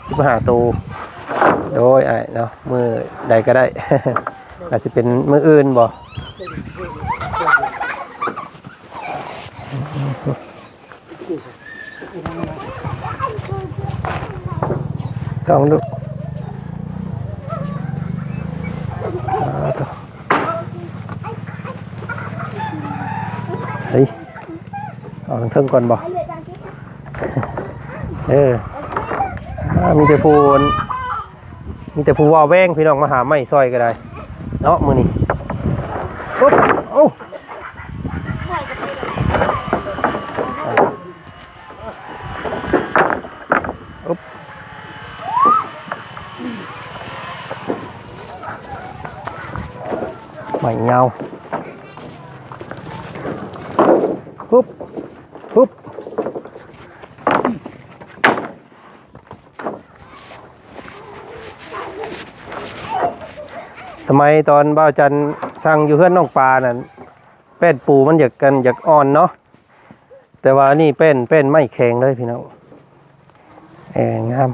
ສິບຫ້າໂຕ. ໂດຍ ອ້າຍເນາະ ມື້ໃດກໍໄດ້ ອາດຊິເປັນມື້ອື່ນບໍ່? ຕ້ອງລຸກ ອ່າ ໂທ້ ເຮີ້ຍ ເອົາທາງເທິງກ່ອນບໍ່? ເອີ ອ່າ ມີແຕ່ຜູ້ ມີແຕ່ຜູ້ວ່າວແວງ ພີ່ນ້ອງ ມາຫາໄມ້ຊ່ອຍກໍໄດ້ເນາະ ມື້ນີ້. ໂອ້ ໂອ້ ອຶບ ໄມ້ຍາວ ຮຶບ ຮຶບ. ສະໄໝຕອນບ່າວຈັນສັ່ງຢູ່ເຮືອນນ້ອງປານັ້ນ ແປ້ນປູມັນຢາກ ອັນ ຢາກອ່ອນເນາະ. ແຕ່ວ່າອັນນີ້ແປ້ນ ແປ້ນໄມ້ແຂງເລີຍພີ່ນ້ອງ. ເອີ ງາມ.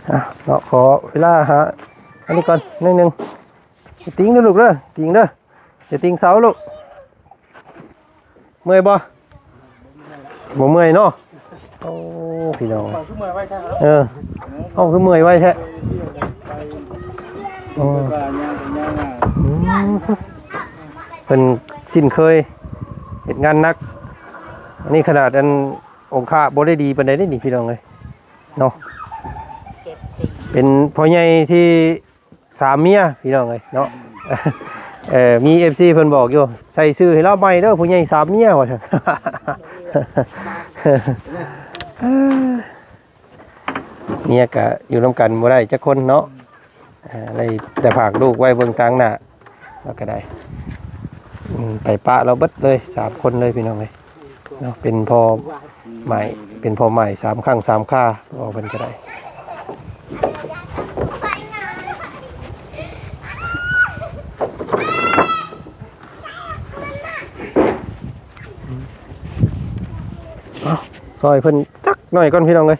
ອ່ະ ເນາະ ຂໍເວລາຫາອັນນີ້ກ່ອນໜ້ອຍໜຶ່ງ. ຕິງເດີລູກເດີ ຕິງເດີ ຢ່າຕິງເສົາລູກ. ເມື່ອຍບໍ່? ບໍ່ເມື່ອຍເນາະ. ໂອ້ ພີ່ນ້ອງເອີຍ ເອີ ເຮົາຄືເມື່ອຍໄວແທ້. ອືມ ອືມ ເພິ່ນຊິນເຄີຍເຮັດງານໜັກ. ອັນນີ້ຂະໜາດອັນອົງຄະບໍ່ໄດ້ດີປານໃດເດ້ນີ້ ພີ່ນ້ອງເອີຍເນາະ. ເປັນພໍ່ໃຫຍ່ທີ່ ສາມເມຍ ພີ່ນ້ອງເອີຍເນາະ. ເອີ ມີເອັຟຊີເພິ່ນບອກຢູ່ ໃສ່ຊື່ໃຫ້ລາວໃໝ່ເດີ ຜູ້ໃຫຍ່ສາມເມຍ ວ່າຊັ້ນ. ເມຍກະຢູ່ນຳກັນບໍ່ໄດ້ຈັກຄົນເນາະ. ອ່າ ໄດ້ແຕ່ຝາກລູກໄວ້ເບິ່ງຕາງໜ້າ ລາວກໍໄດ້ ອືມ ໄປປະລາວເບິດເລີຍ ສາມຄົນເລີຍ ພີ່ນ້ອງເອີຍ. ເນາະ ເປັນພໍ່ໝ້າຍ ເປັນພໍ່ໝ້າຍສາມຄັ້ງສາມຄາ ເວົ້າເພິ່ນກໍໄດ້. ເອົາ ຊ່ອຍເພິ່ນຈັກໜ້ອຍກ່ອນ ພີ່ນ້ອງເອີຍ.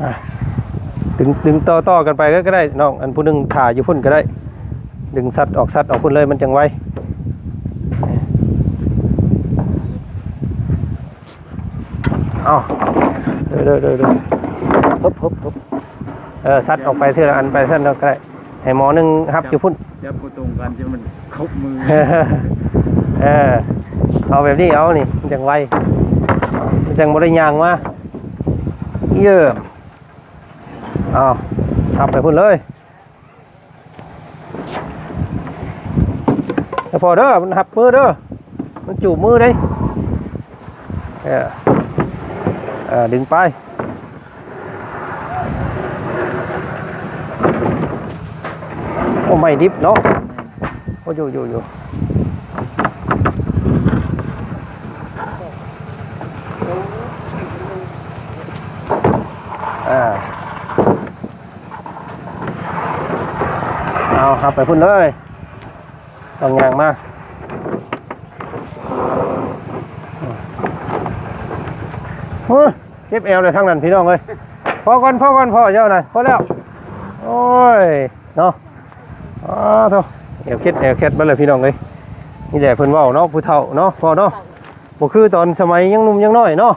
ອ່ະ ດຶງ ດຶງຕໍ່ໆກັນໄປກໍໄດ້ນ້ອງ ອັນຜູ້ໜຶ່ງຖ້າຢູ່ພຸ້ນກໍໄດ້ ດຶງສັດອອກ ສັດອອກພຸ້ນເລີຍ ມັນຈັ່ງໄວ. ເອົາ ເດີໆໆ ຮຶບໆ ເອີ ສັດອອກໄປເທື່ອລະອັນ ໄປເທື່ອລະອັນກໍໄດ້ ໃຫ້ໝໍໜຶ່ງຮັບຢູ່ພຸ້ນ ຈັບບໍ່ຕົງກັນ ຈະມັນຄົບມື. ເອີ ເອົາແບບນີ້ ເອົານີ້ ມັນຈັ່ງໄວ ມັນຈັ່ງບໍ່ໄດ້ຍ່າງມາ. ເອີ ເອົາ ຮັບໄປພຸ້ນເລີຍ ແລ້ວພໍເດີ ມັນຮັບມືເດີ ມັນຈູບມືເດ້. ເອີ ເອີ ດຶງໄປ. ໂອ້ ໄມ້ດິບເນາະ. ໂອ້ ຢູ່ ຢູ່ ຢູ່ ອ່າ ເອົາ ຮັບໄປພຸ້ນເລີຍ. ຕ້ອງຍ່າງມາ. ເຮີ້ຍ ເຈັບແອວແລ້ວທາງນັ້ນພີ່ນ້ອງເອີຍ. ພໍກ່ອນ ພໍກ່ອນ ພໍເຈົ້ານັ້ນ ພໍແລ້ວ. ໂອ້ຍ ເນາະ ອ້າໂທ້ ແອວເຄັດແອວແຄັດມາແລ້ວພີ່ນ້ອງເອີຍ. ນີ້ແຫຼະເພິ່ນເວົ້າເນາະ ຜູ້ເຖົ້າເນາະ ພໍ່ເນາະ ບໍ່ຄືຕອນສະໄໝຍັງໜຸ່ມຍັງນ້ອຍເນາະ.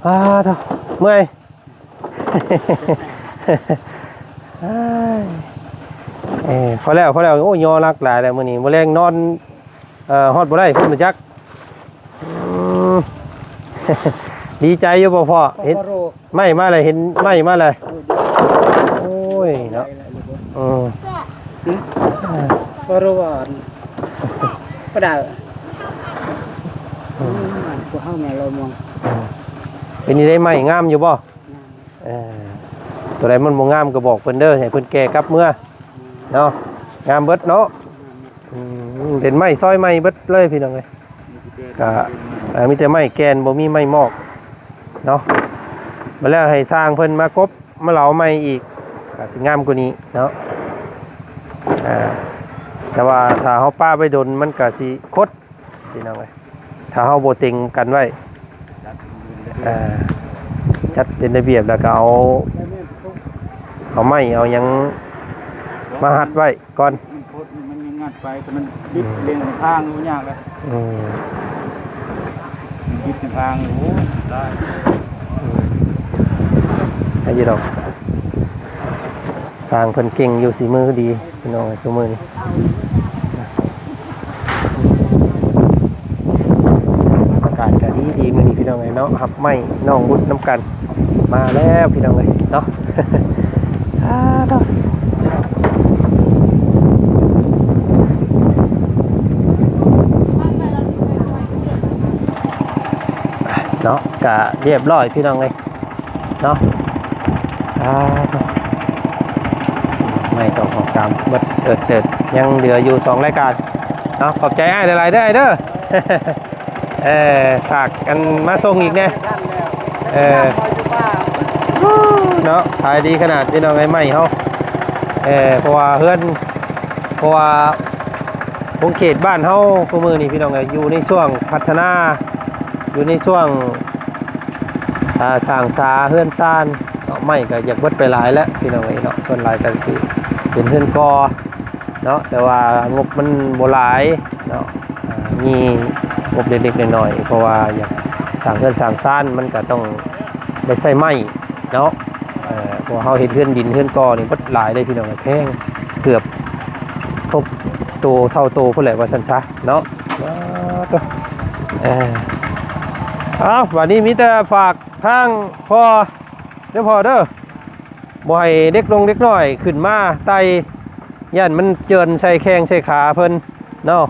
ອ້າໂທ້ ເມື່ອຍ. ເອີ ພໍແລ້ວ ພໍແລ້ວ. ໂອ້ຍ ຍໍໜັກຫຼາຍແລ້ວມື້ນີ້ ມື້ແລງນອນ ເອີ ຮອດບໍ່ໄດ້ພຸ້ນ ບໍ່ຈັກ. ອືມ ດີໃຈຢູ່ບໍ່ພໍ່? ເຫັນໄມ້ມາແລ້ວ ເຫັນໄມ້ມາແລ້ວ. ໂອ້ຍເນາະ ອືມ ບໍ່ຮູ້ວ່າບໍ່ໄດ້ ອືມ ພວກເຮົາແມ່ນລາວມອງ. ເປັນຈັ່ງໃດ ໄມ້ງາມຢູ່ບໍ່? ເອີ ຕົວໃດມັນບໍ່ງາມກໍບອກເພິ່ນເດີ ໃຫ້ເພິ່ນແກ່ກັບເມືອເນາະ. ງາມເບິດເນາະ. ອືມ ເປັນໄມ້ຊອຍໃໝ່ເບິດເລີຍພີ່ນ້ອງເອີຍ. ກະ ເອີ ມີແຕ່ໄມ້ແກ່ນ ບໍ່ມີໄມ້ມອກເນາະ. ມາແລ້ວໃຫ້ຊ່າງເພິ່ນມາກົບ ມາເຫຼົາໃໝ່ອີກ ກະຊິງາມກວ່ານີ້ເນາະ. ອ່າ ແຕ່ວ່າຖ້າເຮົາປະໄວ້ດົນ ມັນກະຊິຄົດ ພີ່ນ້ອງເອີຍ. ຖ້າເຮົາບໍ່ເຕັງກັນໄວ້ ເອີ ຈັດເປັນລະບຽບ ແລ້ວກໍເອົາ ເອົາໄມ້ເອົາຫຍັງມາຮັດໄວ້ກ່ອນ. ມັນຄົດນີ້ ມັນຍັງງັດໄປ ແຕ່ມັນບິດເລນທາງ ມັນຍາກແລ້ວ. ອືມ ມັນບິດທາງ ໂອ້ຍ ຕາຍ. ອືມ ໃຫ້ຢູ່ດອກ. ຊ່າງເພິ່ນເກັ່ງຢູ່ ສີມືດີພີ່ນ້ອງເອີຍ ຄືມື້ນີ້. ອາກາດກໍດີໆ ມື້ນີ້ພີ່ນ້ອງເອີຍເນາະ. ຮັບໄມ້ນ້ອງບຸດນຳກັນ ມາແລ້ວພີ່ນ້ອງເອີຍເນາະ. ອ້າໂທ້ ເນາະ ກະຮຽບຮ້ອຍພີ່ນ້ອງເອີຍ ເນາະ. ອ່າ ໄມ້ຕອກອອກຕາມເບິດເອີດເຕີດ ຍັງເຫຼືອຢູ່ສອງລາຍການເນາະ. ຂອບໃຈອ້າຍຫຼາຍໆເດີ ອ້າຍເດີ. ເອີ ຝາກອັນມາສົ່ງອີກແດ່. ເອີ ເນາະ ຂາຍດີຂະໜາດພີ່ນ້ອງເອີຍ ໄມ້ເຮົາ. ເອີ ເພາະວ່າເຮືອນ ເພາະວ່າຂົງເຂດບ້ານເຮົາ ຄຸມື້ນີ້ພີ່ນ້ອງເອີຍ ຢູ່ໃນຊ່ວງພັດທະນາ ຢູ່ໃນຊ່ວງ ອ່າ ສ້າງສາເຮືອນຊານເນາະ. ໄມ້ກໍຢາກເບິດໄປຫຼາຍແລ້ວພີ່ນ້ອງເອີຍເນາະ. ສ່ວນຫຼາຍກໍຊິເປັນເຮືອນກໍເນາະ ແຕ່ວ່າງົບມັນບໍ່ຫຼາຍເນາະ. ອ່າ ມີງົບເລັກໆນ້ອຍໆ ເພາະວ່າຢາກສ້າງເຮືອນສ້າງຊານ ມັນກໍຕ້ອງໄດ້ໃຊ້ໄມ້ເນາະ. ເອີ ເພາະວ່າເຮົາເຮັດເຮືອນດິນເຮືອນກໍນີ້ເບິດຫຼາຍເດ້ພີ່ນ້ອງ ແພງ ເກືອບທົບໂຕເທົ່າໂຕພຸ້ນແຫຼະວ່າຊັ້ນຊະເນາະ. ເອີ ເອົາ ບາດນີ້ມີແຕ່ຝາກທາງພໍ່ເດີພໍ່ເດີ ບໍ່ໃຫ້ເດັກລົງເດັກນ້ອຍຂຶ້ນມາໄຕ່ ຢ້ານມັນເຈື່ອນໃສ່ແຂ້ງໃສ່ຂາເພິ່ນເນາະ.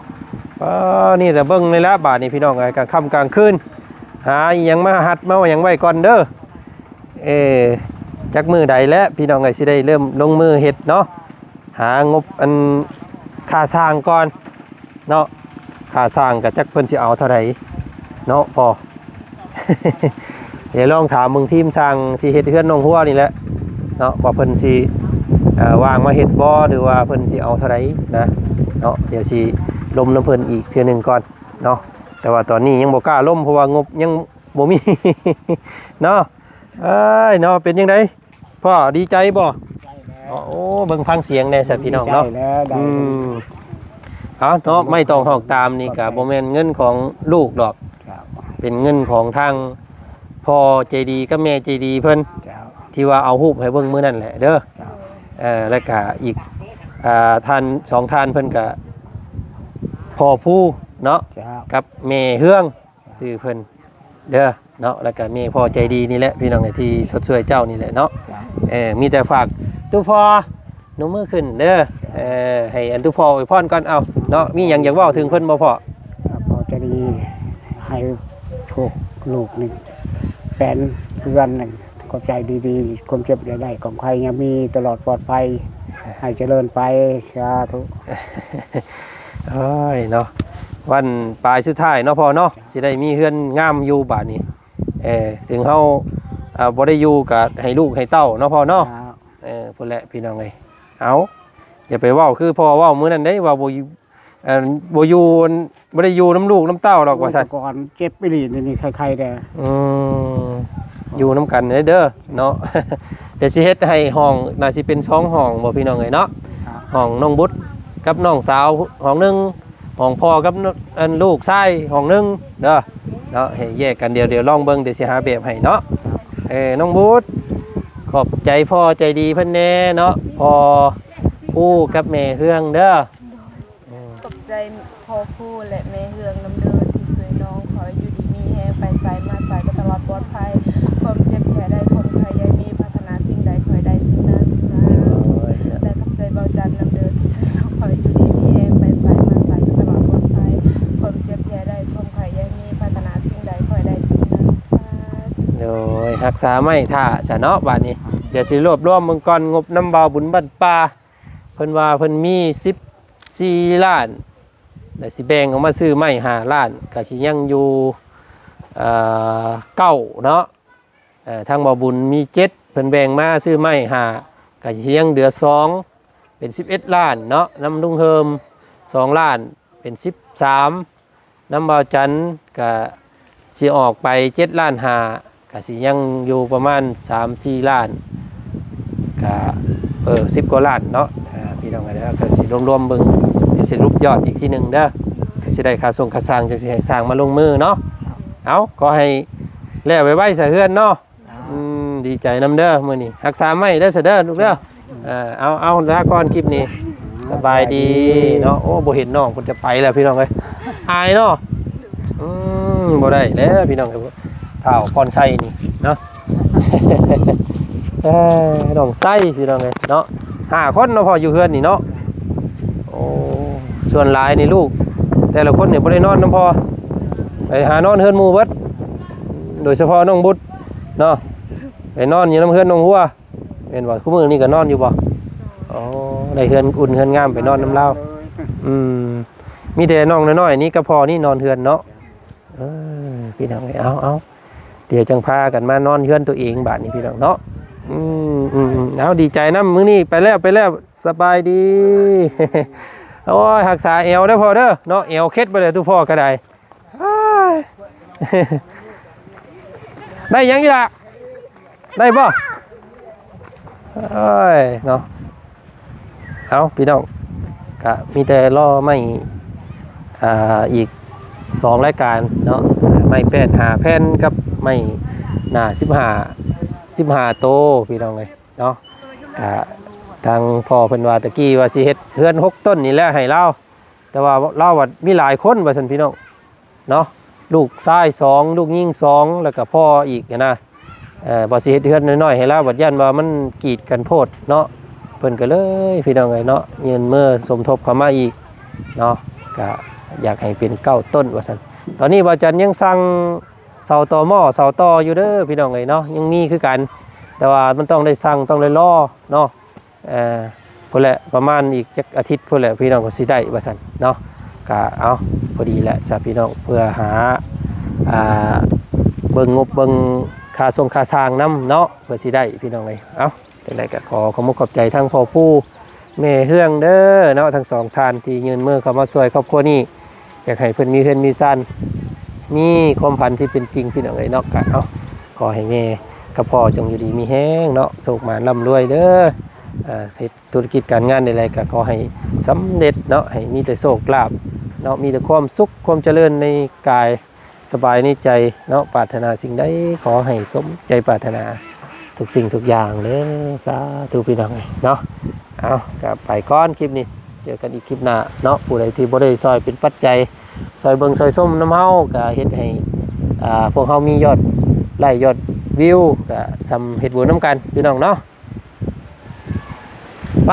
ເອີ ນີ້ລະເບິ່ງນີ້ລະບາດນີ້ພີ່ນ້ອງເອີຍ ກາງຄ່ຳກາງຄືນ ຫາອີ່ຫຍັງມາຮັດມາຫຍັງໄວ້ກ່ອນເດີ. ເອີ ຈັກມື້ໃດແຫຼະພີ່ນ້ອງເອີຍ ຊິໄດ້ເລີ່ມລົງມືເຮັດເນາະ. ຫາງົບອັນຄ່າຊ່າງກ່ອນເນາະ. ຄ່າຊ່າງກໍຈັກເພິ່ນຊິເອົາເທົ່າໃດເນາະພໍ່. ດຽວລອງຖາມເບິ່ງທີມຊ່າງທີ່ເຮັດເຮືອນນ້ອງຫົວນີ້ແຫຼະເນາະ ວ່າເພິ່ນຊິ ເອີ ວ່າງມາເຮັດບໍ່ ຫຼືວ່າເພິ່ນຊິເອົາເທົ່າໃດນະເນາະ. ດຽວຊິລົມນຳເພິ່ນອີກເທື່ອໜຶ່ງກ່ອນເນາະ. ແຕ່ວ່າຕອນນີ້ຍັງບໍ່ກ້າລົມ ເພາະວ່າງົບຍັງບໍ່ມີເນາະ. ເອີຍເນາະ ເປັນຈັ່ງໃດ ພໍ່ ດີໃຈບໍ່? ດີໃຈແລ້ວ. ໂອ້ ເບິ່ງຟັງສຽງແດ່ຊະພີ່ນ້ອງເນາະ. ດີໃຈແລ້ວ ໄດ້ ອືມ ເອົາເນາະ ໄມ້ຕອງຫອກຕາມນີ້ກໍບໍ່ແມ່ນເງິນຂອງລູກດອກ ເປັນເງິນຂອງທາງພໍ່ໃຈດີກັບແມ່ໃຈດີເພິ່ນ ທີ່ວ່າເອົາຮູບໃຫ້ເບິ່ງມື້ນັ້ນແຫຼະເດີ. ເອີ ແລ້ວກະອີກ ອ່າ ທ່ານ ສອງທ່ານເພິ່ນກະ ພໍ່ພູເນາະ ກັບແມ່ເຮືອງ ຊື່ເພິ່ນເດີເນາະ. ແລ້ວກະມີພໍ່ໃຈດີນີ້ແຫຼະພີ່ນ້ອງ ທີ່ຊົດຊ່ວຍເຈົ້ານີ້ແຫຼະເນາະ. ເອີ ມີແຕ່ຝາກຕູ້ພໍ່ ນົມມືຂຶ້ນເດີ. ເອີ ໃຫ້ອັນຕູ້ພໍ່ອວຍພອນກ່ອນ ເອົາເນາະ ມີຫຍັງຢາກເວົ້າເຖິງເພິ່ນບໍ່ພໍ່? ພໍ່ໃຈດີ ໃຫ້ໂຊກລູກນີ້ ແປນເຮືອນນີ້ ຂອບໃຈດີໆ ຄວາມເຈັບຢ່າໄດ້ ຄວາມໄຂ້ຢ່າມີ ຕະຫຼອດປອດໄພ ໃຫ້ຈະເລີນໄປ ສາທຸ. ໂອ້ຍເນາະ ວັນປາຍສຸດທ້າຍເນາະພໍ່ເນາະ ຊິໄດ້ມີເຮືອນງາມຢູ່ບາດນີ້. ເອີ ເຖິງເຮົາ ເອີ ບໍ່ໄດ້ຢູ່ກໍໃຫ້ລູກໃຫ້ເຕົ້າເນາະພໍ່ເນາະ. ເອີ ພຸ້ນແຫຼະພີ່ນ້ອງເອີຍ ເອົາ ຢ່າໄປເວົ້າຄືພໍ່ເວົ້າມື້ນັ້ນເດ້ ວ່າບໍ່ ອັນ ບໍ່ຢູ່ ບໍ່ໄດ້ຢູ່ນຳລູກນຳເຕົ້າດອກວ່າຊັ້ນ. ໂອ້ຍ ແຕ່ກ່ອນເຈັບອີ່ຫຼີ ດຽວນີ້ໄຄໆແດ່. ອືມ ຢູ່ນຳກັນເດີເນາະ. ດຽວຊິເຮັດໃຫ້ຫ້ອງ ໜ້າຊິເປັນສອງຫ້ອງບໍ່ ພີ່ນ້ອງເອີຍເນາະ. ຫ້ອງນ້ອງບຸດກັບນ້ອງສາວຫ້ອງໜຶ່ງ, ຫ້ອງພໍ່ກັບ ອັນ ລູກຊາຍຫ້ອງໜຶ່ງເດີເນາະ, ໃຫ້ແຍກກັນ. ດຽວ ດຽວລອງເບິ່ງ ດຽວຊິຫາແບບໃຫ້ເນາະ. ເອີ ນ້ອງບຸດ ຂອບໃຈພໍ່ໃຈດີເພິ່ນແດ່ເນາະ, ພໍ່ພູກັບແມ່ເຮືອງເດີ. ຂອບໃຈພໍ່ພູ ແລະ ແມ່ເຮືອງນຳເດີ ທີ່ຊ່ວຍນ້ອງ. ຂໍໃຫ້ຢູ່ດີມີແຮງ, ໄປໃສມາໃສກໍຕະຫຼອດປອດໄພ, ຄວາມເຈັບຢ່າໄດ້, ຄວາມໄຂ້ຢ່າມີ, ປາດຖະໜາສິ່ງໃດຂໍໃຫ້ໄດ້ສິ່ງນັ້ນ. ສາທຸ. ແລະ ຂອບໃຈເບົາຈັນນຳເດີ ທີ່ຊ່ວຍນ້ອງ. ຂໍໃຫ້ຢູ່ດີມີແຮງ, ໄປໃສມາໃສກໍຕະຫຼອດປອດໄພ, ຄວາມເຈັບຢ່າໄດ້, ຄວາມໄຂ້ຢ່າມີ, ປາດຖະໜາສິ່ງໃດຂໍໃຫ້ໄດ້ສິ່ງນັ້ນ. ສາທຸ. ໂດຍ ຮັກສາໄມ້ຖ້າຊະເນາະ. ບາດນີ້ ດຽວຊິລວບລວມເບິ່ງກ່ອນ ງົບນຳບ່າວບຸນບ້ານປ່າ. ເພິ່ນວ່າເພິ່ນມີສິບສີ່ລ້ານ ແລ້ວຊິແບ່ງອອກມາຊື້ໄມ້ຫ້າລ້ານ ກໍຊິຍັງຢູ່ ເອີ ເກົ້າເນາະ. ເອີ ທາງບ່າວບຸນມີເຈັດ ເພິ່ນແບ່ງມາຊື້ໄມ້ຫ້າ ກໍຊິຍັງເຫຼືອສອງ ເປັນສິບເອັດລ້ານເນາະ, ນຳລຸງເຮີມສອງລ້ານ ເປັນສິບສາມ ນຳບ່າວຈັນກະຊິອອກໄປເຈັດລ້ານຫ້າ ກະຊິຍັງຢູ່ປະມານສາມສີ່ລ້ານ ກະ ເອີ ສິບກວ່າລ້ານເນາະ. ອາ ພີ່ນ້ອງເອີຍ ແລ້ວກະຊິລວມໆເບິ່ງ ຊິສະຫຼຸບຍອດອີກທີໜຶ່ງເດີ, ກະຊິໄດ້ຄ່າສົ່ງຄ່າຊ່າງ ຈັ່ງຊິໃຫ້ຊ່າງມາລົງມືເນາະ. ເອົາ ຂໍໃຫ້ແລ້ວໄວໆຊະເຮືອນເນາະ. ອືມ ດີໃຈນຳເດີມື້ນີ້. ຮັກສາໄມ້ເດີຊະເດີລູກເດີ. ເອີ ເອົາ ເອົາ ລາກ່ອນຄລິບນີ້. ສະບາຍດີເນາະ. ໂອ້ ບໍ່ເຫັນນ້ອງເພິ່ນຈະໄປແລ້ວພີ່ນ້ອງເອີຍ, ອາຍເນາະ. ອືມ ບໍ່ໄດ້ແລ້ວພີ່ນ້ອງເອີຍ, ທ້າວພອນໄຊນີ້ເນາະ. ເອີ ນ້ອງໄຊພີ່ນ້ອງເອີຍເນາະ, ຫ້າຄົນເນາະພໍ່ຢູ່ເຮືອນນີ້ເນາະ. ໂອ້ ສ່ວນຫຼາຍນີ້ລູກແຕ່ລະຄົນນີ້ບໍ່ໄດ້ນອນນຳພໍ່, ໄປຫານອນເຮືອນໝູ່ເບິດ, ໂດຍສະເພາະນ້ອງບຸດເນາະ ໄປນອນຢູ່ນຳເຮືອນນ້ອງຫົວ. ແມ່ນບໍ່? ຄູ່ມື້ນີ້ກໍນອນຢູ່ບໍ່? ອໍ ໄດ້ເຮືອນອຸ່ນເຮືອນງາມໄປນອນນຳລາວ. ອືມ ມີແຕ່ນ້ອງນ້ອຍໆນີ້ກັບພໍ່ນີ້ນອນເຮືອນເນາະ. ເອີ ພີ່ນ້ອງເອີຍ ເອົາ ເອົາ ດຽວຈັ່ງພາກັນມານອນເຮືອນຕົວເອງບາດນີ້ພີ່ນ້ອງເນາະ. ອືມ ອືມ ເອົາ ດີໃຈນຳ. ມື້ນີ້ໄປແລ້ວ ໄປແລ້ວ ສະບາຍດີ. ໂອ້ຍ ຮັກສາແອວເດີພໍ່ເດີເນາະ, ແອວເຄັດໄປແລ້ວ ຕູ້ພໍ່ກໍໄດ້. ອ້າຍ ໄດ້ຫຍັງອີກລະ? ໄດ້ບໍ່? ໂອ້ຍ ເນາະ. ເອົາ ພີ່ນ້ອງ ກະມີແຕ່ລໍໄມ້ ອ່າ ອີກສອງລາຍການເນາະ, ໄມ້ແປ້ນຫ້າແຜ່ນກັບໄມ້ໜ້າສິບຫ້າ ສິບຫ້າໂຕ ພີ່ນ້ອງເອີຍເນາະ. ກະທາງພໍ່ເພິ່ນວ່າ ຕະກີ້ວ່າຊິເຮັດເຮືອນຫົກຕົ້ນນີ້ແຫຼະໃຫ້ລາວ, ແຕ່ວ່າລາວວ່າມີຫຼາຍຄົນວ່າຊັ້ນ ພີ່ນ້ອງເນາະ, ລູກຊາຍສອງ ລູກຍິງສອງ ແລ້ວກໍພໍ່ອີກຫັ້ນນະ. ເອີ ວ່າຊິເຮັດເຮືອນນ້ອຍໆໃຫ້ລາວ ບັດຢ້ານວ່າມັນກີດກັນໂພດເນາະ, ເພິ່ນກໍເລີຍ ພີ່ນ້ອງເອີຍເນາະ ຍື່ນມືສົມທົບເຂົ້າມາອີກເນາະ, ກະຢາກໃຫ້ເປັນເກົ້າຕົ້ນວ່າຊັ້ນ. ຕອນນີ້ບ່າວຈັນຍັງສັ່ງເສົາຕໍ່ໝໍ້ ເສົາຕໍ່ຢູ່ເດີ ພີ່ນ້ອງເອີຍເນາະ, ຍັງມີຄືກັນ, ແຕ່ວ່າມັນຕ້ອງໄດ້ສັ່ງ ຕ້ອງໄດ້ລໍເນາະ. ເອີ ພຸ້ນແຫຼະ ປະມານອີກຈັກອາທິດພຸ້ນແຫຼະ ພີ່ນ້ອງກໍຊິໄດ້ວ່າຊັ້ນເນາະ. ກະເອົາ ພໍດີແຫຼະຊະພີ່ນ້ອງ ເພື່ອຫາ ອ່າ ເບິ່ງງົບເບິ່ງຄ່າຊົງຄ່າຊ່າງນຳເນາະ ເພື່ອຊິໄດ້ ພີ່ນ້ອງເອີຍ. ເອົາ ຈັ່ງໃດກໍຂໍຂອບມຸກຂອບໃຈທັງພໍ່ພູແມ່ເຮືອງເດີເນາະ, ທັງສອງທ່ານທີ່ຍື່ນມືເຂົ້າມາຊ່ວຍຄອບຄົວນີ້. ຢາກໃຫ້ເພິ່ນມີເຮືອນມີຊານ ມີຄວາມຝັນທີ່ເປັນຈິງ ພີ່ນ້ອງເອີຍເນາະ. ກະເອົາ ຂໍໃຫ້ແມ່ກັບພໍ່ຈົ່ງຢູ່ດີມີແຮງເນາະ, ໂຊກໝານລ່ຳລວຍເດີ. ອ່າ ເຮັດທຸລະກິດການງານໃດໆ ກະຂໍໃຫ້ສຳເລັດເນາະ, ໃຫ້ມີແຕ່ໂຊກລາບເນາະ, ມີແຕ່ຄວາມສຸກຄວາມຈະເລີນໃນກາຍ ສະບາຍໃນໃຈເນາະ, ປາດຖະໜາສິ່ງໃດຂໍໃຫ້ສົມໃຈປາດຖະໜາທຸກສິ່ງທຸກຢ່າງເດີ. ສາທຸ ພີ່ນ້ອງເອີຍເນາະ. ເອົາ ກະໄປກ່ອນຄລິບນີ້, ເຈີກັນອີກຄລິບໜ້າເນາະ. ຜູ້ໃດທີ່ບໍ່ໄດ້ຊ່ອຍເປັນປັດໄຈ ຊ່ອຍເບິ່ງຊ່ອຍຊົມນຳເຮົາ ກະເຮັດໃຫ້ ອ່າ ພວກເຮົາມີຍອດໄລຄ໌ຍອດວິວ ກະສ່ຳເຮັດບຸນນຳກັນ ພີ່ນ້ອງເນາະ. ໄປ